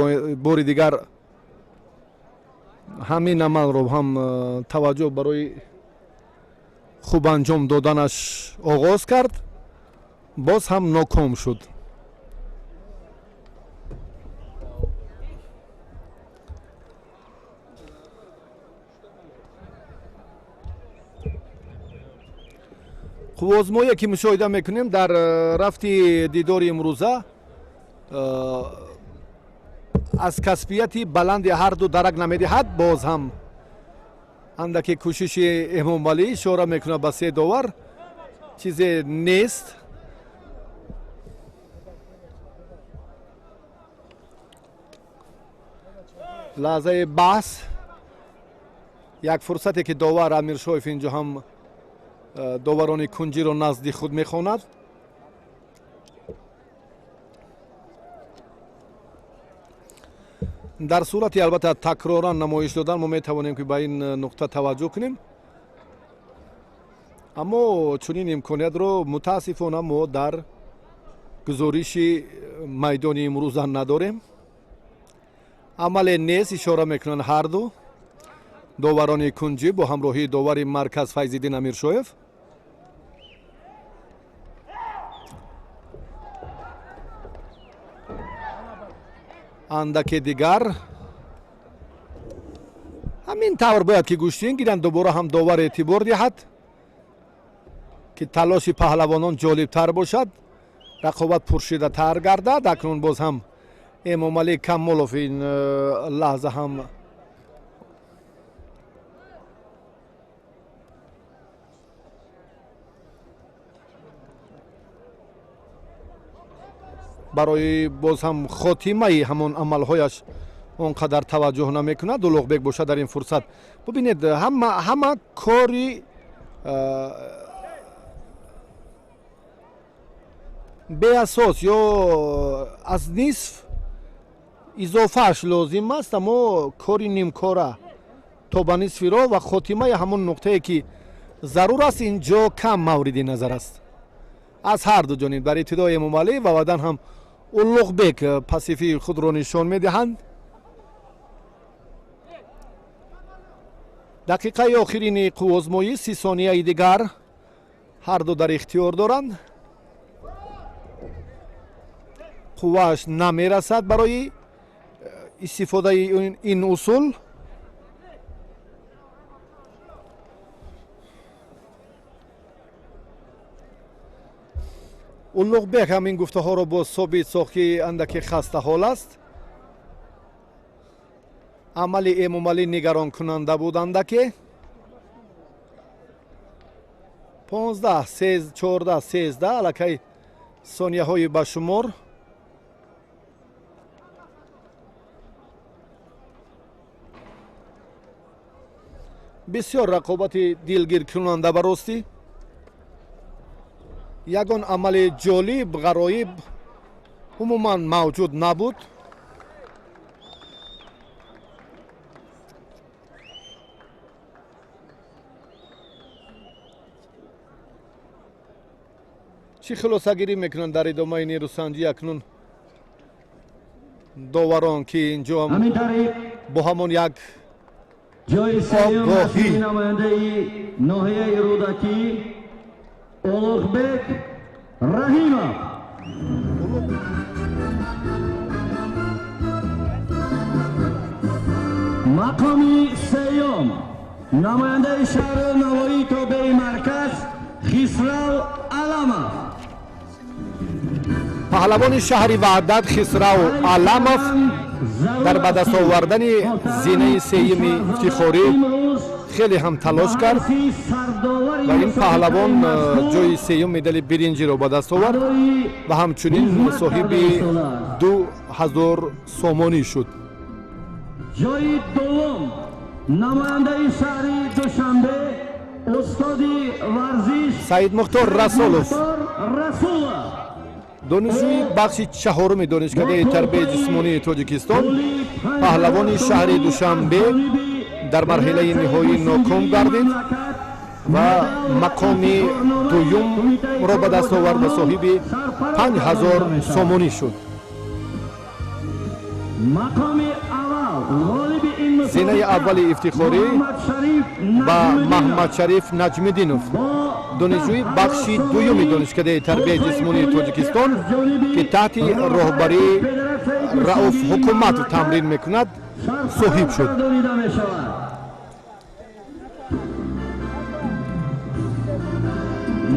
бори дигар ҳамин амалро ҳам таваҷҷӯҳ барои хуб анҷом доданаш оғоз кард, боз ҳам ноком шуд. Қувваозмоие ки мушоҳида мекунем дар рафти дидори имрӯза аз касбияти баланди ҳарду дарак намедиҳад. Боз ҳам андаке кӯшиши Эмомалӣ ишора мекунад ба се довар, чизе нест. Лаҳзаи баҳс, як фурсате ки довар Амиршоев инҷо ҳам доварони кунҷиро назди худ мехонад. Дар сурати албатта такроран намоиш додан мо метавонем ки ба ин нуқта таваҷҷӯҳ кунем, аммо чунин имкониятро мутаассифона мо дар гузориши майдони имрӯза надорем. Амале нест, ишора мекунанд ҳарду доварони кунҷӣ бо ҳамроҳии довари марказ Файзиддин Амиршоев. Андаке дигар ҳамин тавр бояд ки гӯштин гиранд, дубора ҳам довар эътибор диҳад ки талоши паҳлавонон ҷолибтар бошад, рақобат пуршидатар гардад. Акнун боз ҳам Эмомалӣ Камолов ин лаҳза ҳам барои боз ҳам хотимаи ҳамон амалҳояш он қадар таваҷҷӯҳ намекунад. Улуғбек бошад дар ин фурсат бубинед, ҳама кори беасос ё аз нисф изофааш лозим аст, аммо кори нимкора то ба нисфи роҳ ва хотимаи ҳамон нуқтае ки зарур аст ин ҷо кам мавриди назар аст. Аз ҳар ду ҷониб дар ибтидои Эмомалӣ ва баъдан ҳам Улуғбек пассивии худро нишон медиҳанд. Дақиқаи охирини қуввозмоӣ, 30 сонияи дигар ҳар ду дар ихтиёр доранд. Қуввааш намерасад барои истифодаи ин усул. Улуғбек ҳам ин гуфтаҳоро боз собит сохт ки андаке хастаҳол аст. Амали Эмомалӣ нигаронкунанда буд андаке. 15, 14, 13 аллакай сонияҳои ба шумор. Бисёр рақобати дилгиркунанда ба ростӣ. Ягон амали ҷолиб, ғароиб умуман мавҷуд набуд. Чӣ хулосагирӣ мекунанд дар идомаи нерӯсанҷӣ акнун доварон ки инҷо бо ҳамон як ҷои сеюм намояндаи ноҳияи Рӯдакӣ Улуғбек Раҳимов. Мақоми сеюм намояндаи шаҳру Навоии тобеи марказ Хисрав Аламов. Паҳлавони шаҳри Ваҳдат Хисрав Аламов дар ба даст овардани зинаи сеюми ифтихорӣ хеле ҳам талош кард ва ин паҳлавон ҷои сеюм медали биринҷиро ба даст овард ва ҳамчунин соҳиби 2000 сомонӣ шуд. Ҷои дуввум намояндаи шаҳри Душанбе устоди варзиш Саидмухтор Расулов, донишҷӯи бахши чаҳоруми донишкадаи тарбияи ҷисмонии Тоҷикистон, паҳлавони шаҳри Душанбе дар марҳилаи ниҳоӣ ноком гардид. Ва мақоми дуюмро ба даст овард ва соҳиби 5000 сомонӣ шуд. Зинаи аввали ифтихорӣ ба Маҳмадшариф Наҷмиддинов, донишҷӯи бахши дуюми Донишкадаи тарбияи ҷисмонии Тоҷикистон, ки таҳти роҳбарии Рауф Ҳукуматов тамрин мекунад, соҳиб шуд.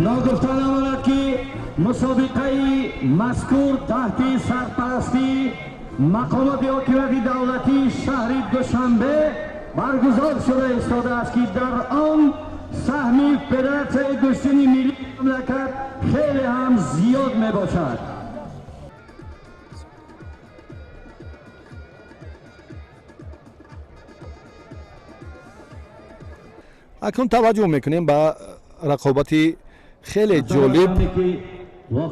Ногуфта намонад, ки мусобиқаи мазкур таҳти сарпарастии мақомоти ҳокимияти давлатии шаҳри Душанбе баргузор шуда истодааст, ки дар он саҳми Федератсияи гӯштини миллии мамлакат хеле ҳам зиёд мебошад. Акнун таваҷҷӯҳ мекунем ба рақобати хеле ҷолиб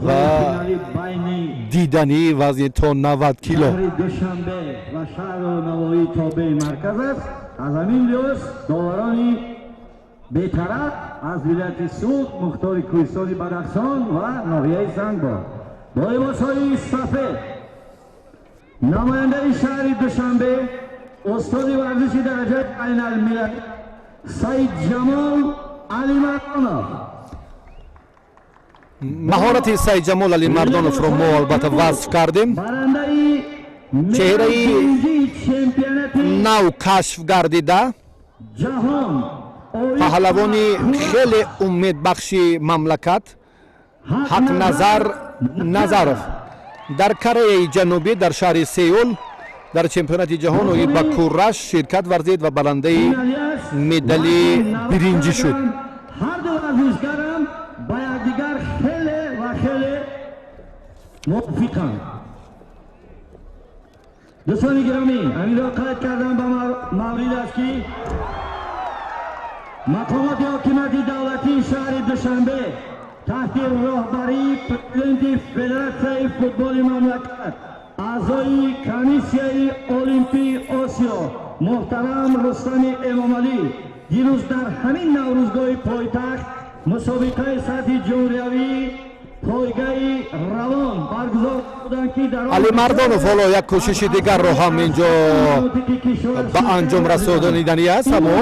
ва дидании вазни то 90 кило. Душанбе ва шаҳру навоии тобеи марказ аст. Аз ҳамин лиҳоз доварони бетараф аз вилояти Суғд, мухтори кӯҳистони Бадахшон ва ноҳияи Зангбор бо либосҳои сафед намояндаи шаҳри Душанбе, устоди варзиши дараҷаи байналмилалӣ Саидҷамол Алимардонов. Маҳорати Саидҷамол Алимардоновро мо албатта васф кардем. Чеҳраи нав кашф гардида, паҳлавони хеле умедбахши мамлакат Ҳақназар Назаров дар Кореяи Ҷанубӣ, дар шаҳри Сеул, дар чемпионати ҷаҳон оид ба кураш ширкат варзид ва барандаи медали биринҷӣ шуд. Ҳарду варзишгарам ба якдигар хеле ва хеле мувофиқанд. Дӯстони гиромӣ, ҳаминро қайд кардам ба маврид аст, ки мақомоти ҳокимияти давлатии шаҳри Душанбе таҳти роҳбарии президенти Федератсияи футболи мамлакат, аъзои Комиссияи Олимпии Осиё муҳтарам Рустами Эмомалӣ дирӯз дар ҳамин наврӯзгоҳи пойтахт мусобиқаи сатҳи ҷумҳуриявии пойгаи равон баргузор буданд, ки дар Алимардонов ҳоло як кӯшиши дигарро ҳам инҷо ба анҷом расониданӣ аст, аммо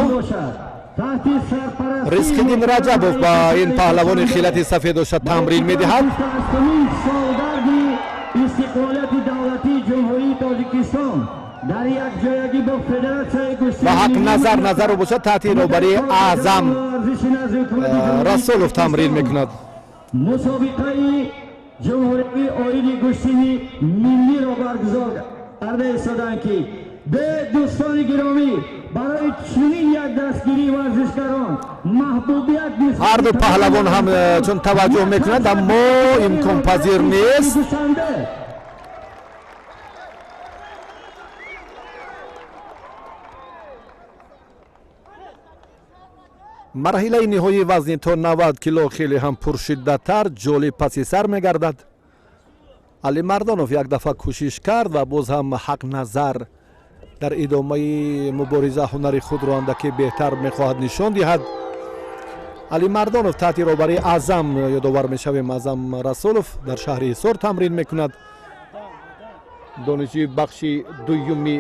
Ризқиддин Раҷабов ба ин паҳлавони хилати сафед дошта тамрин медиҳад. Солгарди истиқлолияти давлатии Ҷумҳурии Тоҷикистон дар якҷоягӣ бо Федератсияи Ва Ҳақназар Назаров бошад, таҳти роҳбарии Аъзам Расулов тамрин мекунад. Мусобиқаи ҷумҳуриявии оиди гӯштини миллиро баргузор карда истоданд, ки бе дӯстони гиромӣ барои чунин як дастгирии варзишгарон маҳбубият Ҳарду паҳлавон ҳам чун таваҷҷӯҳ мекунанд, аммо имконпазир нест. Марҳилаи ниҳоии вазни то 90 кило хеле ҳам пуршиддаттар, ҷолиб паси сар мегардад. Алимардонов як дафъа кӯшиш кард ва боз ҳам Ҳақназар дар идомаи мубориза ҳунари худро андаке беҳтар мехоҳад нишон диҳад. Алимардонов таҳти роҳбарии Аъзам, ёдовар мешавем, Аъзам Расулов дар шаҳри Ҳисор тамрин мекунад. Донишҷӯи бахши дуюми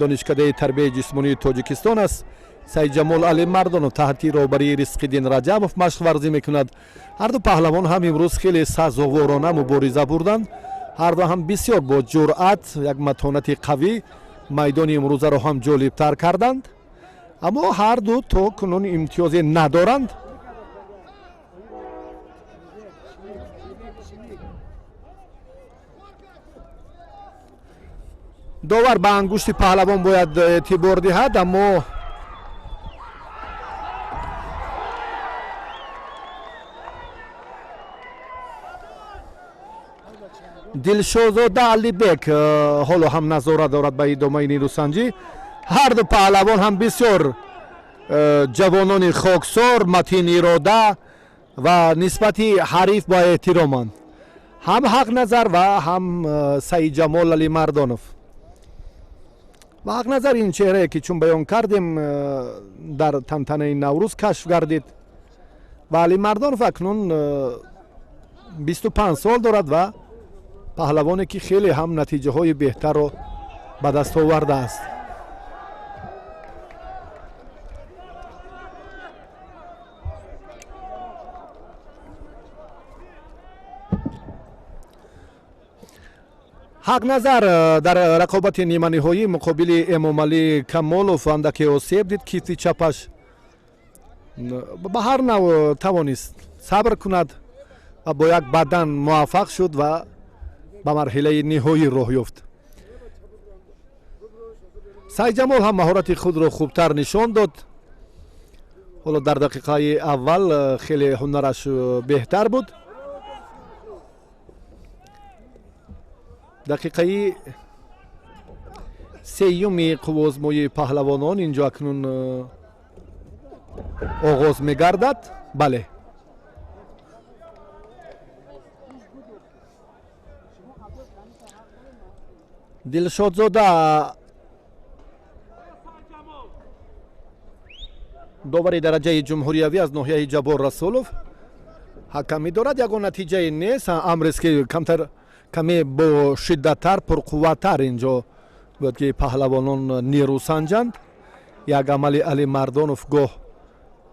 Донишкадаи тарбияи ҷисмонии Тоҷикистон аст. Саидҷамол Алимардонов таҳти роҳбарии Ризқиддин Раҷабов машқварзӣ мекунад. Ҳарду паҳлавон ҳам имрӯз хеле сазоворона мубориза бурданд. Ҳарду ҳам бисёр бо ҷуръат, як матонати қавӣ майдони имрӯзаро ҳам ҷолибтар карданд, аммо ҳарду то кунун имтиёзе надоранд. Довар ба ангушти паҳлавон бояд эътибор диҳад, аммо Дилшозода Алибек ҳоло ҳам назора дорад ба идомаи нерӯсанҷӣ. Ҳарду паҳлавон ҳам бисёр ҷавонони хоксор, матин ирода ва нисбати ҳариф бо эҳтироманд, ҳам Ҳақназар ва ҳам Саидҷамол Алимардонов. Ва Ҳақназар ин чеҳрае, ки чун баён кардем, дар тантанаи Наврӯз кашф гардид. Ва Алимардонов акнун 25 сол дорад ва паҳлавоне ки хеле ҳам натиҷаҳои беҳтарро ба даст овардааст. Ҳақназар дар рақобати ниманиҳоӣ муқобили Эмомалӣ Камолов андаке осеб дид. Китфи чапаш ба ҳар нав тавонист сабр кунад ва бо як бадан муваффақ шуд ва ба марҳилаи ниҳоӣ роҳ ёфт. Сайҷамол ҳам маҳорати худро хубтар нишон дод. Ҳоло дар дақиқаи аввал хеле ҳунараш беҳтар буд. Дақиқаи сеюми қувваозмоии паҳлавонон инҷо акнун оғоз мегардад. Бале, Дилшодзода довари дараҷаи ҷумҳуриявӣ аз ноҳияи Ҷаббор Расулов ҳакамӣ дорад. Ягон натиҷае нест, амрест ки камтар каме бо шиддаттар, пурқувваттар инҷо бояд ки паҳлавонон нерӯ санҷанд. Як амали Алимардонов гоҳ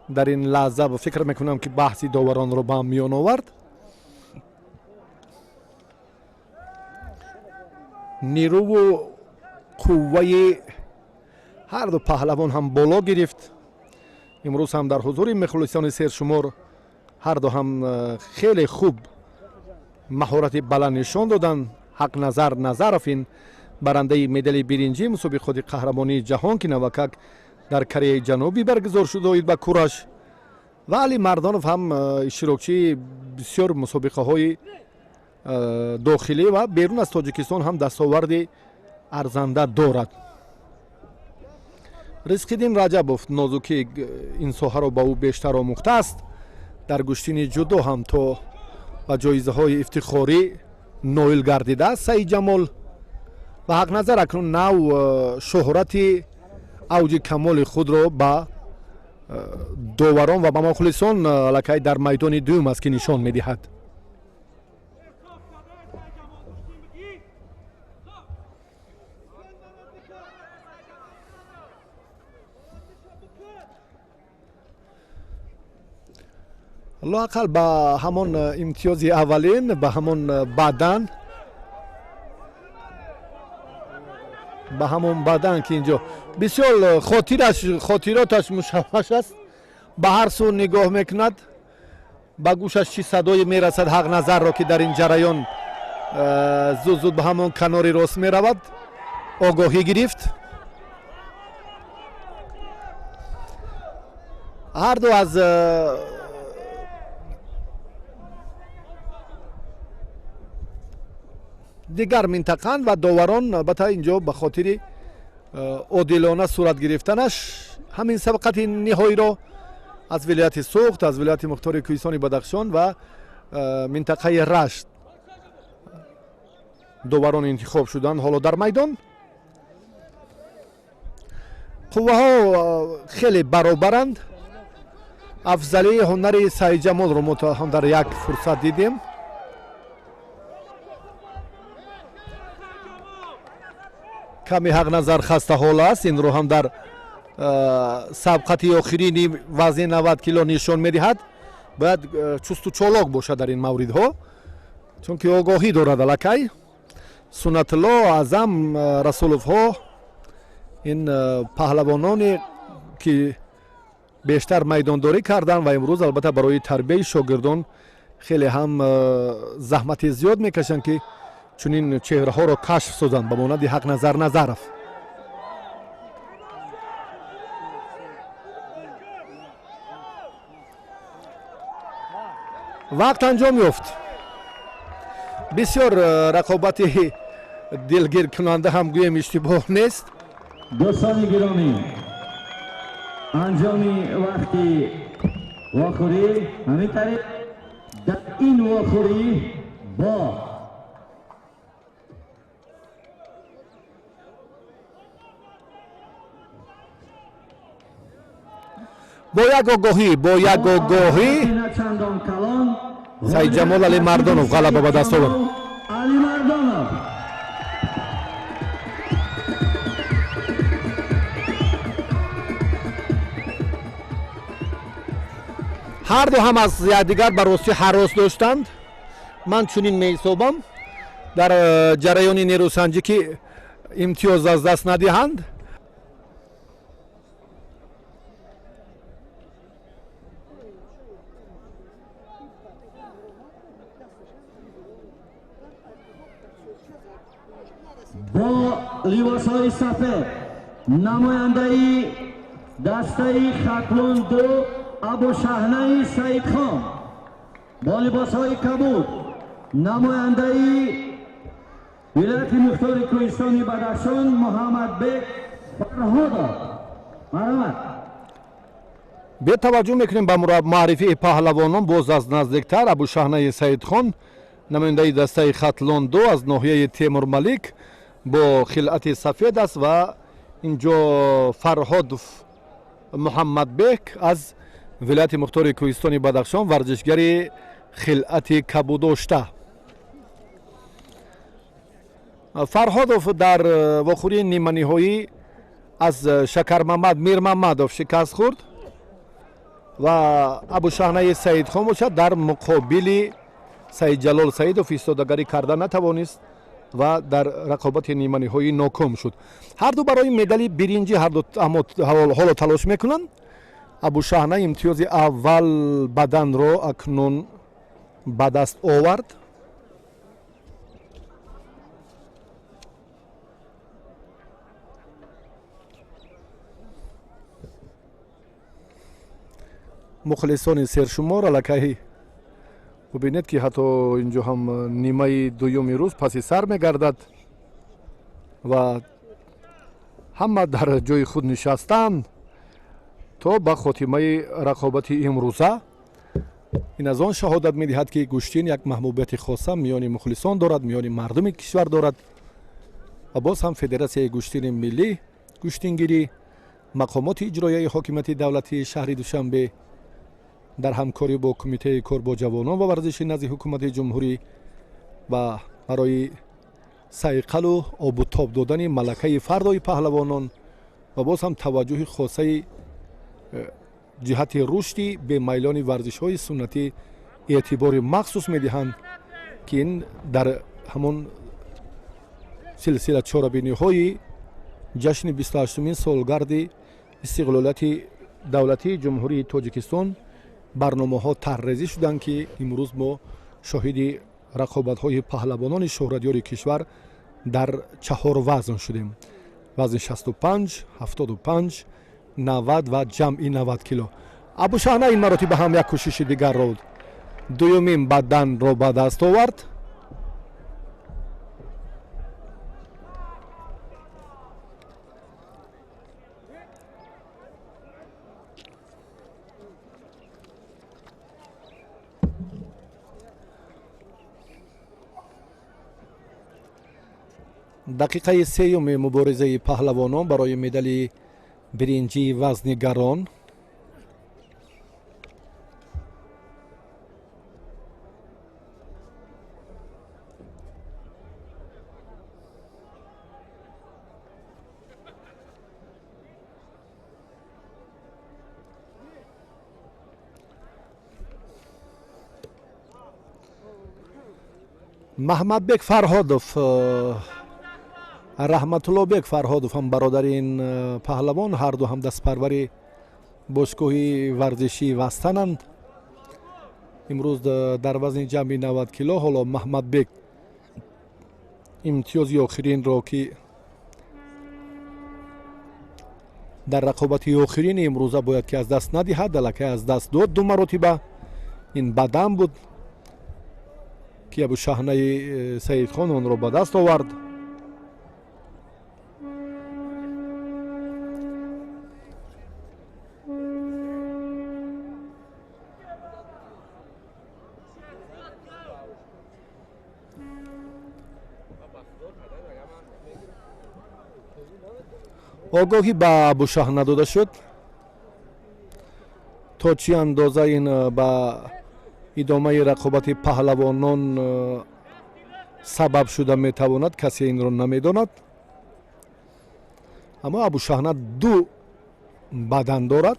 дар ин лаҳза фикр мекунам ки баҳси доваронро ба миён овард. Нерӯву қувваи ҳарду паҳлавон ҳам боло гирифт. Имрӯз ҳам дар ҳузури мухлисони сершумор ҳарду ҳам хеле хуб маҳорати баланд нишон доданд. Ҳақназар Назаров ин барандаи медали биринҷии мусобиқоти қаҳрамонии ҷаҳон, ки навакак дар Кореяи Ҷанубӣ баргузор шуд оид ба кураш, ва Алимардонов ҳам иштирокчии бисёр мусобиқаҳои дохилӣ ва берун аз Тоҷикистон ҳам дастоварди арзанда дорад. Ризқиддин Раҷабов нозукии ин соҳаро ба ӯ бештар омӯхтааст. Дар гӯштини ҷудо ҳам то ба ҷоизаҳои ифтихорӣ ноил гардидааст Саидҷамол. Ва Ҳақназар акнун нав шӯҳрати авҷи камоли худро ба доварон ва ба мухлисон аллакай дар майдони дуюм аст ки нишон медиҳад. Лоақал ба ҳамон имтиёзи аввалин, ба ҳамон бадан, ба ҳамон бадан ки инҷо бисёр хотироташ мушавваш аст, ба ҳар сӯ нигоҳ мекунад, ба гӯшаш чӣ садое мерасад Ҳақназарро ки дар ин ҷараён зуд зуд ба ҳамон канори рост меравад, огоҳӣ гирифт. Ҳарду аз дигар минтақаанд ва доварон албатта инҷо ба хотири одилона сурат гирифтанаш ҳамин сабқати ниҳоиро аз вилояти Суғд, аз вилояти мухтори кӯҳистони Бадахшон ва минтақаи Рашт доварон интихоб шуданд. Ҳоло дар майдон қувваҳо хеле баробаранд. Афзалии ҳунари Саидҷамолро мо ҳам дар як фурсат дидем. Каме Ҳақназар хастаҳол аст, инро ҳам дар сабқати охирини вазни 90 кило нишон медиҳад. Бояд чусту чолок бошад дар ин мавридҳо, чунки огоҳӣ дорад аллакай. Суннатулло, Аъзам Расуловҳо ин паҳлавононе ки бештар майдондорӣ карданд ва имрӯз албатта барои тарбияи шогирдон хеле ҳам заҳмати зиёд мекашанд ки чунин чеҳраҳоро кашф созанд ба монанди Ҳақназар Назаров. Вақт анҷом ёфт. Бисёр рақобати дилгиркунанда ҳам гӯем иштибоҳ нест. Дӯстони гиромӣ, анҷоми вақти вохӯрӣ ҳамин тариқ дар ин вохӯрӣ бо Бо як огоҳӣ, бо як огоҳӣ Саидҷамол Алимардонов ғалаба ба даст овард. Алимардонов. Ҳарду ҳам аз якдигар ба ростӣ ҳарос доштанд. Ман чунин меҳисобам, дар ҷараёни нерӯсанҷӣ ки имтиёз аз даст надиҳанд. Бо либосҳои сафед намояндаи дастаи Хатлон 2 Абушаҳнаи Саидхон, бо либосҳои кабуд намояндаи вилояти мухтори кӯҳистони Бадахшон Муҳаммадбек Фарҳодов. Марҳамат. Бетаваҷҷӯҳ мекунем ба муаррифии паҳлавонон боз аз наздиктар. Абушаҳнаи Саидхон, намояндаи дастаи Хатлон 2 аз ноҳияи Темурмалик, бо хилъати сафед аст ва инҷо Фарҳодов Муҳаммадбек аз вилояти мухтори кӯҳистони Бадахшон, варзишгари хилъати кабудошта. Фарҳодов дар вохӯрии ниманиҳоӣ аз Шакармамад Мирмамадов шикаст хӯрд ва Абушаҳнаи Саидхон бошад дар муқобили Саидҷалол Саидов истодагарӣ карда натавонист ва дар рақобати ниманиҳоӣ ноком шуд. Ҳарду барои медали биринҷӣ ҳарду ҳоло талош мекунанд. Абушаҳна имтиёзи аввал баданро акнун ба даст овард. Мухлисони сершумор аллакай бубинед, ки ҳатто инҷо ҳам нимаи дуюми рӯз паси сар мегардад ва ҳама дар ҷои худ нишастанд то ба хотимаи рақобати имрӯза. Ин аз он шаҳодат медиҳад, ки гӯштин як маҳбубияти хоса миёни мухлисон дорад, миёни мардуми кишвар дорад ва боз ҳам Федератсияи гӯштини миллӣ, гӯштингирӣ, мақомоти иҷроияи ҳокимияти давлатии шаҳри Душанбе дар ҳамкорӣ бо Кумитаи кор бо ҷавонон ва варзиши назди ҳукумати ҷумҳурӣ ва барои сайқалу обутоб додани малакаи фардои паҳлавонон ва боз ҳам таваҷҷӯҳи хосаи ҷиҳати рушди бемайлони варзишҳои суннатӣ эътибори махсус медиҳанд, ки ин дар ҳамон силсила чорабиниҳои ҷашни 28-умин солгарди истиқлолияти давлатии Ҷумҳурии Тоҷикистон барномаҳо тарҳрезӣ шуданд, ки имрӯз мо шоҳиди рақобатҳои паҳлавонони шӯҳратёри кишвар дар 4 вазн шудем: вазни 65, 75, 90 ва ҷамъи 90 кило. Абушаҳна ин маротиба ҳам як кӯшиши дигарро дуюмин баданро ба даст овард. Дақиқаи сеюми муборизаи паҳлавонон барои медали биринҷии вазни гарон. Маҳмадбек Фарҳодов, Раҳматуллобек Фарҳодов ҳам бародари ин паҳлавон, ҳарду ҳам дастпарвари бошгоҳи варзишии Вастананд. Имрӯз дар вазни ҷамъи 90 кило ҳоло Маҳмадбек имтиёзи охиринро, ки дар рақобати охирини имрӯза бояд ки аз даст надиҳад, аллакай аз даст дод ду маротиба. Ин бадан буд, ки Абушаҳнаи Саидхон онро ба даст овард. Огоҳӣ ба Абушаҳна дода шуд. То чӣ андоза ин ба идомаи рақобати паҳлавонон сабаб шуда метавонад, касе инро намедонад. Аммо Абушаҳна ду бадан дорад.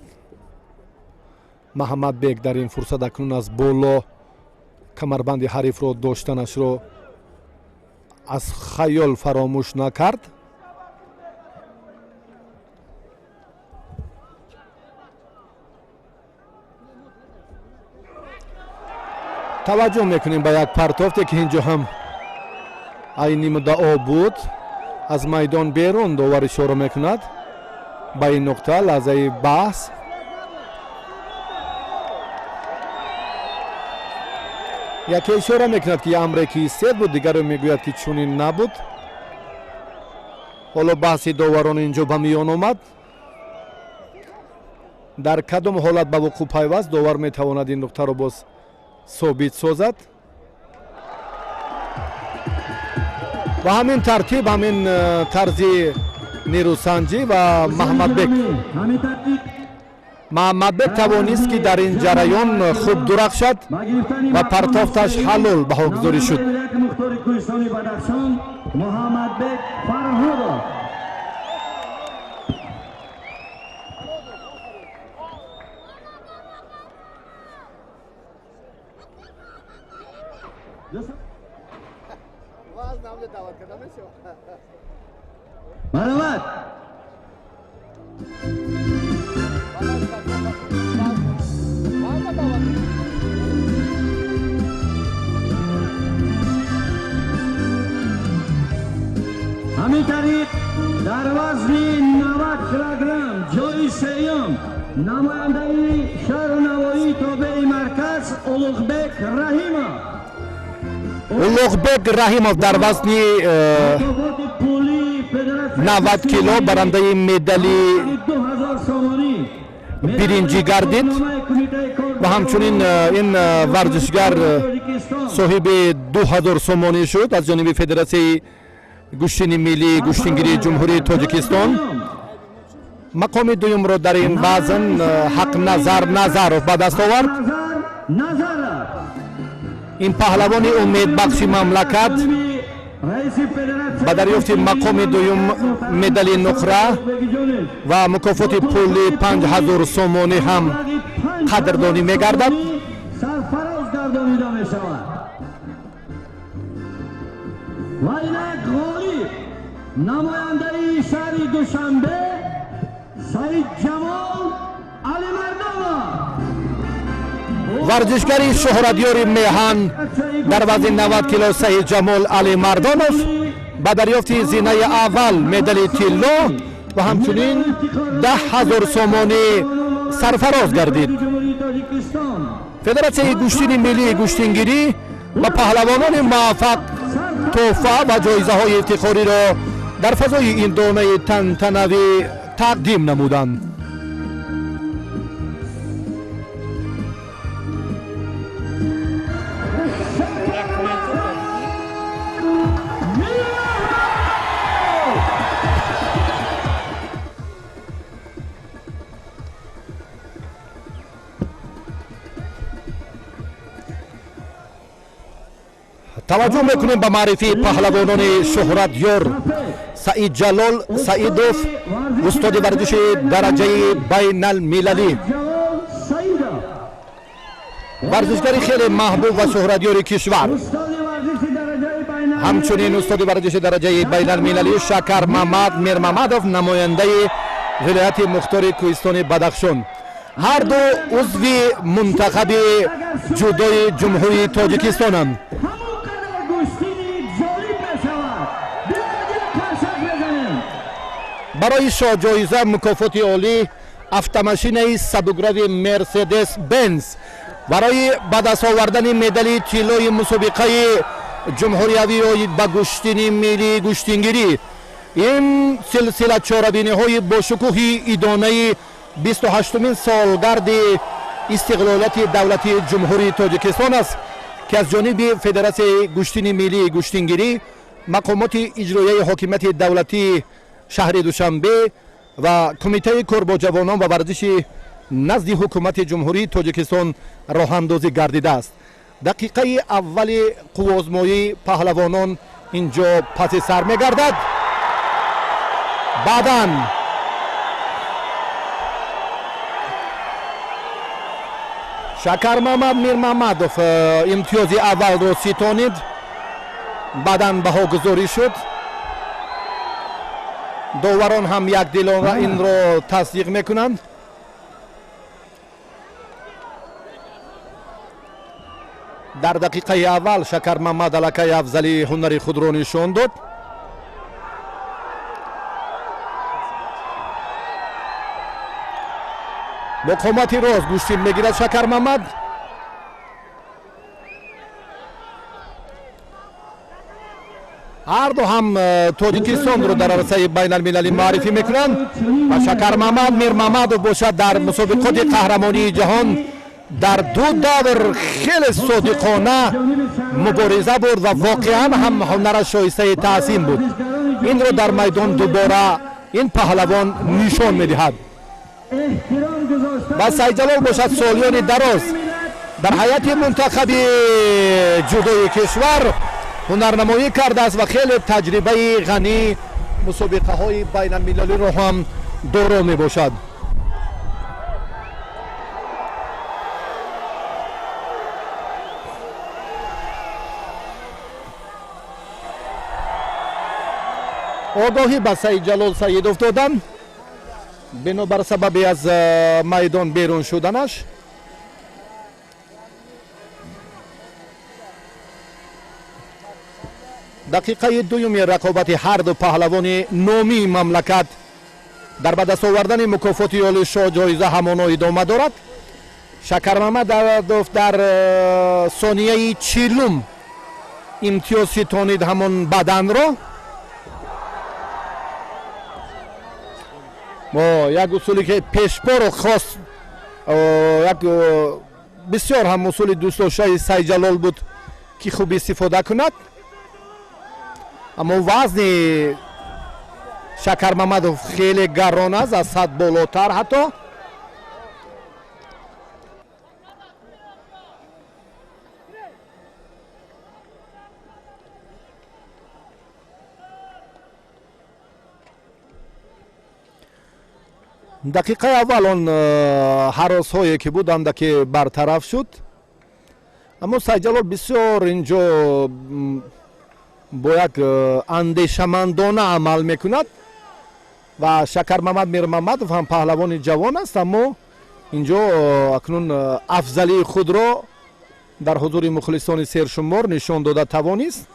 Маҳаммадбек дар ин фурсат акнун аз боло камарбанди ҳарифро доштанашро аз хаёл фаромӯш накард. Таваҷҷӯҳ мекунем ба як партофте, ки ин ҷо ҳам айни муддао буд. Аз майдон берун довар ишора мекунад ба ин нуқта. Лаҳзаи баҳс. Яке ишора мекунад, ки амре ки истед буд, дигаре мегӯяд, ки чунин набуд. Ҳоло баҳси доварон ин ҷо ба миён омад. Дар кадом ҳолат ба вуқӯъ пайваст, довар метавонад ин нуқтаро боз собит созад. Ва ҳамин тартиб, ҳамин тарзи нерӯсанҷӣ ва Маҳаммадбек тавонист, ки дар ин ҷараён хуб дурахшад ва партофташ ҳалол баҳогузорӣ шуд. Мухтори Кӯҳистони Бадахшон Муҳаммадбек Фарҳодов. Марҳамат. Ҳамин тариқ, дар вазни 90 килограмм ҷои сеюм намояндаи шаҳру Навоии тобеи марказ Улуғбек Раҳимов. Улуғбек Раҳимов дар вазни Мукофоти пулии федератсияи 90 кило барандаи медали 2000 сомонӣ биринҷӣ гардид ва ҳамчунин ин варзишгар соҳиби 2000 сомонӣ шуд аз ҷониби Федератсияи гӯштини миллии гӯштингирии Ҷумҳурии Тоҷикистон. Мақоми дуюмро дар ин вазн Ҳақназар Назаров ба даст овард. Назаров. Ин паҳлавони умедбахши мамлакат ба дарёфти мақоми дуюм, медали нуқра ва мукофоти пули 5000 сомонӣ ҳам қадрдонӣ мегардад. Сарфароз гардонида мешавад. Ва инак ғолиб намояндаи шаҳри Душанбе Саидҷамол Алимардонов. Варзишгари шӯҳратёри меҳан дар вазни 90 кило Саидҷамол Алимардонов ба дарёфти зинаи аввал, медали тилло ва ҳамчунин 10 000 сомонӣ сарфароз гардид. Федератсияи гӯштини миллии гӯштингирӣ ба паҳлавонони муваффақ тӯҳфа ва ҷоизаҳои ифтихориро дар фазои ин донаи тантанавӣ тақдим намуданд. Таваҷҷӯҳ мекунем ба маърифии паҳлавонони шӯҳратёр. Саидҷалол Саидов, устоди варзиши дараҷаи байналмилалӣ, варзишгари хеле маҳбуб ва шӯҳратёри кишвар, ҳамчунин устоди варзиши дараҷаи байналмилалӣ Шакармамад Мирмамадов, намояндаи вилояти мухтори Кӯҳистони Бадахшон. Ҳарду узви мунтахаби ҷудои Ҷумҳурии Тоҷикистонанд. Ҳамон қадар гӯштини ҷолиб мешавад. Биёед, як қарсак мезанем. Барои шоҳҷоиза мукофоти олӣ, автомашинаи сабукрави Мерседес Бенз, барои ба даст овардани медали тиллои мусобиқаи ҷумҳуриявӣ оид ба гӯштини миллии гӯштингирӣ, ин силсила чорабиниҳои бошукӯҳи идонаи 28-умин солгарди истиқлолияти давлатии Ҷумҳурии Тоҷикистон аст, ки аз ҷониби Федератсияи гӯштини миллии гӯштингирӣ, мақомоти иҷроияи ҳокимияти давлатии шаҳри Душанбе ва Кумитаи кор бо ҷавонон ва варзиши Назди ҳукумати Ҷумҳурии Тоҷикистон роҳандозӣ гардидааст. Дақиқаи аввали қуввозмоии паҳлавонон ин ҷо паси сар мегардад. Баъдан Шакармамад Мирмамадов имтиёзи аввалро ситонид, баъдан баҳогузорӣ шуд. Доварон ҳам якдилона инро тасдиқ мекунанд. Дар дақиқаи аввал Шакармамад аллакай афзалии ҳунари худро нишон дод. Бо қомати рост гӯштин мегирад Шакармамад. Ҳарду ҳам Тоҷикистонро дар арсаи байналмилалӣ муаррифӣ мекунанд ва Шакармамад Мирмамадов бошад дар мусобиқоти қаҳрамонии ҷаҳон дар ду давр хеле содиқона мубориза бурд ва воқеан ҳам ҳунараш шоистаи таҳсин буд. Инро дар майдон дубора ин паҳлавон нишон медиҳад. Ва Сайдҷалол бошад солиёни дароз дар ҳайати мунтахаби ҷудои кишвар ҳунарнамоӣ кардааст ва хеле таҷрибаи ғании мусобиқаҳои байналмилалиро ҳам доро мебошад. Огоҳӣ ба Саидҷалол Саидов додам бинобар сабаби аз майдон берун шуданаш. Дақиқаи дуюми рақобати ҳарду паҳлавони номии мамлакат дар ба даст овардани мукофоти олишоҳ ҷоиза ҳамоно идома дорад. Шакармамадов дар сонияи 40 имтиёз ситонид ҳамон баданро. Як усуле ки пешпоро хост, як бисёр ҳам усули дӯстдоштаи Сайдҷалол буд ки хуб истифода кунад. Аммо вазни Шакармамадов хеле гарон аст, аз 100 болотар ҳатто. Дақиқаи аввал он ҳаросҳое ки буд андаке бартараф шуд, аммо Сайдҷалол бисёр ин ҷо бо як андешамандона амал мекунад ва Шакармамад Мирмамадов ҳам паҳлавони ҷавон аст, аммо ин ҷо акнун афзалии худро дар ҳузури мухлисони сершумор нишон дода тавонист.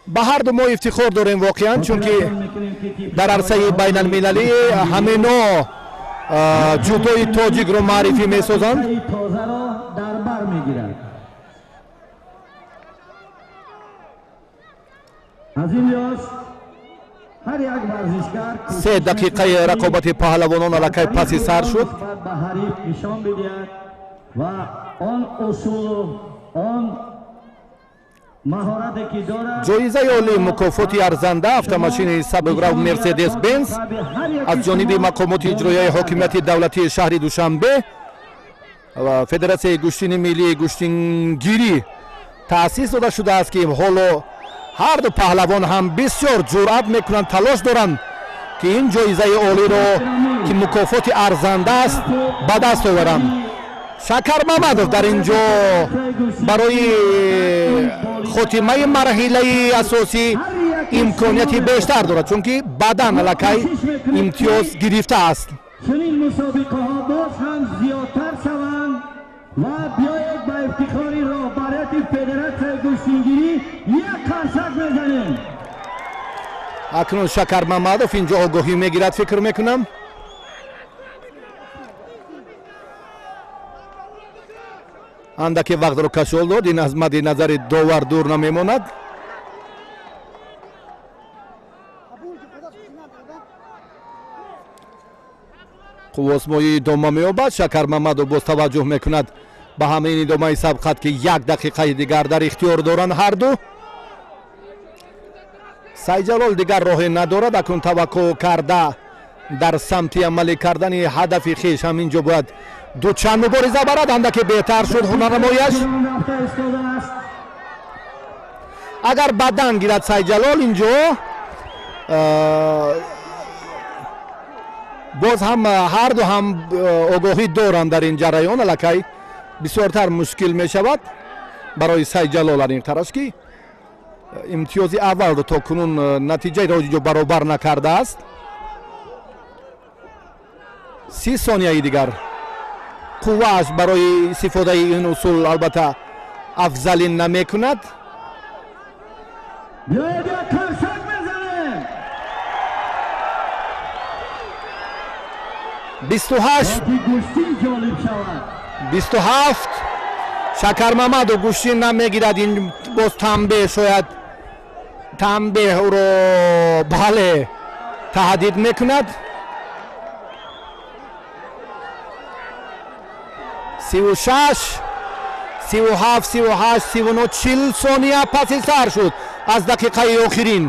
Ба ҳарду мо ифтихор дорем воқеан, чунки дар арсаи байналмилалӣ ҳамино ҷудои тоҷикро маърифӣ месозанд. Се дақиқаи рақобати паҳлавонон аллакай паси сар шуд. Ҷоизаи олии мукофоти арзанда автомошинаи сабукрав Мерседес Бенз аз ҷониби мақомоти иҷроияи ҳокимияти давлатии шаҳри Душанбе ва Федератсияи гӯштини миллии гӯштингирӣ таъсис дода шудааст, ки ҳоло ҳарду паҳлавон ҳам бисёр ҷуръат мекунанд, талош доранд ки ин ҷоизаи олиро, ки мукофоти арзанда аст, ба даст оваранд. Шакармамадов дар ин ҷо барои хотимаи марҳилаи асосӣ имконияти бештар дорад, чунки баъдан аллакай имтиёз гирифтааст. Чунин мусобиқаҳо боз ҳам зиёдтар шаванд ва биёед ба ифтихори роҳбарияти федератсияи гӯштингирӣ як қарсак мезанем. Акнун Шакармамадов ин ҷо огоҳӣ мегирад, фикр мекунам. Андаке вақтро кашол дод, ин аз мадди назари довар дур намемонад. Қуввосмоӣ идома меёбад. Шакармамадов боз таваҷҷӯҳ мекунад ба ҳамин идомаи сабқат, ки як дақиқаи дигар дар ихтиёр доранд ҳарду. Сайҷалол дигар роҳе надорад, акнун таваккул карда дар самти амалӣ кардани ҳадафи хеш ҳамин ҷо бояд дучанд мубориза барад. Андаке беҳтар шуд ҳунарнамояш. Агар бадан гирад Сайҷалол инҷо боз ҳам ҳарду ҳам огоҳӣ доранд дар ин ҷараён, аллакай бисёртар мушкил мешавад барои Сайҷалол. Аниқтараш ки имтиёзи аввалро то кунун натиҷаеро инҷо баробар накардааст. 30 сонияи дигар қуввааш барои истифодаи ин усул албатта афзалин намекунад. 28, 27. Шакармамадов гӯштин намегирад. Ин боз танбеҳ, шояд танбеҳ ӯро бале таҳдид мекунад. 36, 37, 38, 39, 40 сония паси сар шуд аз дақиқаи охирин.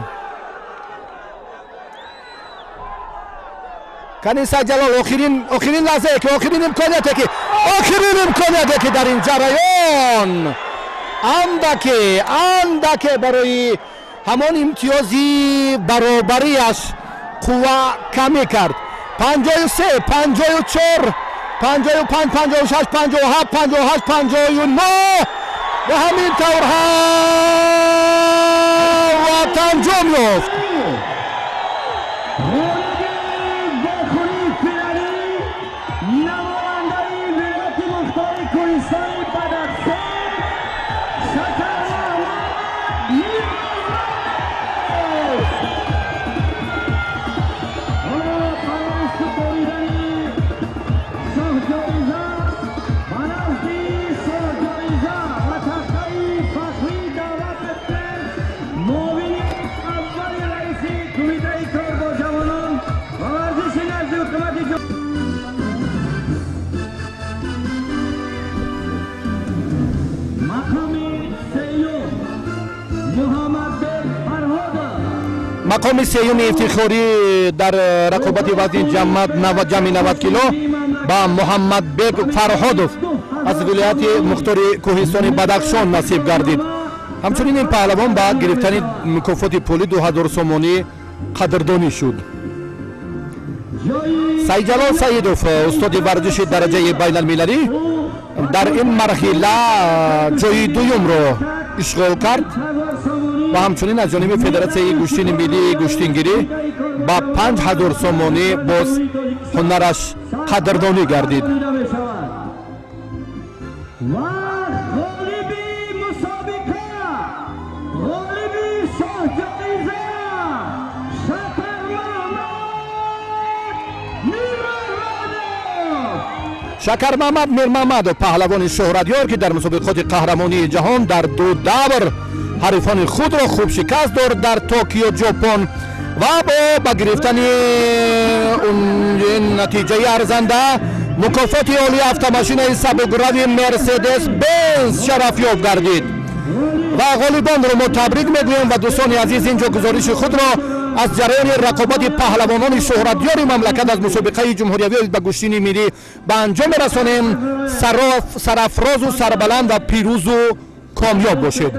Кани Сайҷалол охирин лаҳзае ки охирин имконияте ки дар ин ҷараён андаке барои ҳамон имтиёзи баробарияш қувва камӣ кард. 53, 54, 55, 56, 57, 58, 59 ва ҳамин тавр ҳам анҷом ёфт. Мақоми сеюми ифтихорӣ дар рақобати вазни ҷамъи 90 кило ба Муҳаммадбек Фарҳодов аз вилояти мухтори кӯҳистони Бадахшон насиб гардид. Ҳамчунин ин паҳлавон ба гирифтани мукофоти пулӣ 2000 сомонӣ қадрдонӣ шуд. Сайҷалол Саидов, устоди варзиши дараҷаи байналмилалӣ, дар ин марҳила ҷои дуюмро ишғол кард ва ҳамчунин аз ҷониби федератсияи гӯштини миллии гӯштингирӣ ба 5000 сомонӣ боз ҳунараш қадрдонӣ гардид. Шакармамад Мирмамадов, паҳлавони шӯҳратёр, ки дар мусобиқоти қаҳрамонии ҷаҳон дар ду давр ҳарифони худро хуб шикаст дод дар Токио, Ҷопон, ва бо ба гирифтани натиҷаи арзанда мукофоти олии автомошинаи сабукрави Мерседес Бенз шарафёб гардид. Ва ғолибонро мо табрик мегӯем. Ва дӯстони азиз, инҷо гузориши худро аз ҷараёни рақобати паҳлавонони шӯҳратёри мамлакат аз мусобиқаи ҷумҳуриявӣ ба гӯштини миллӣ ба анҷом мерасонем. Сарафрозу сарбаланд ва пирӯзу комёб бошед.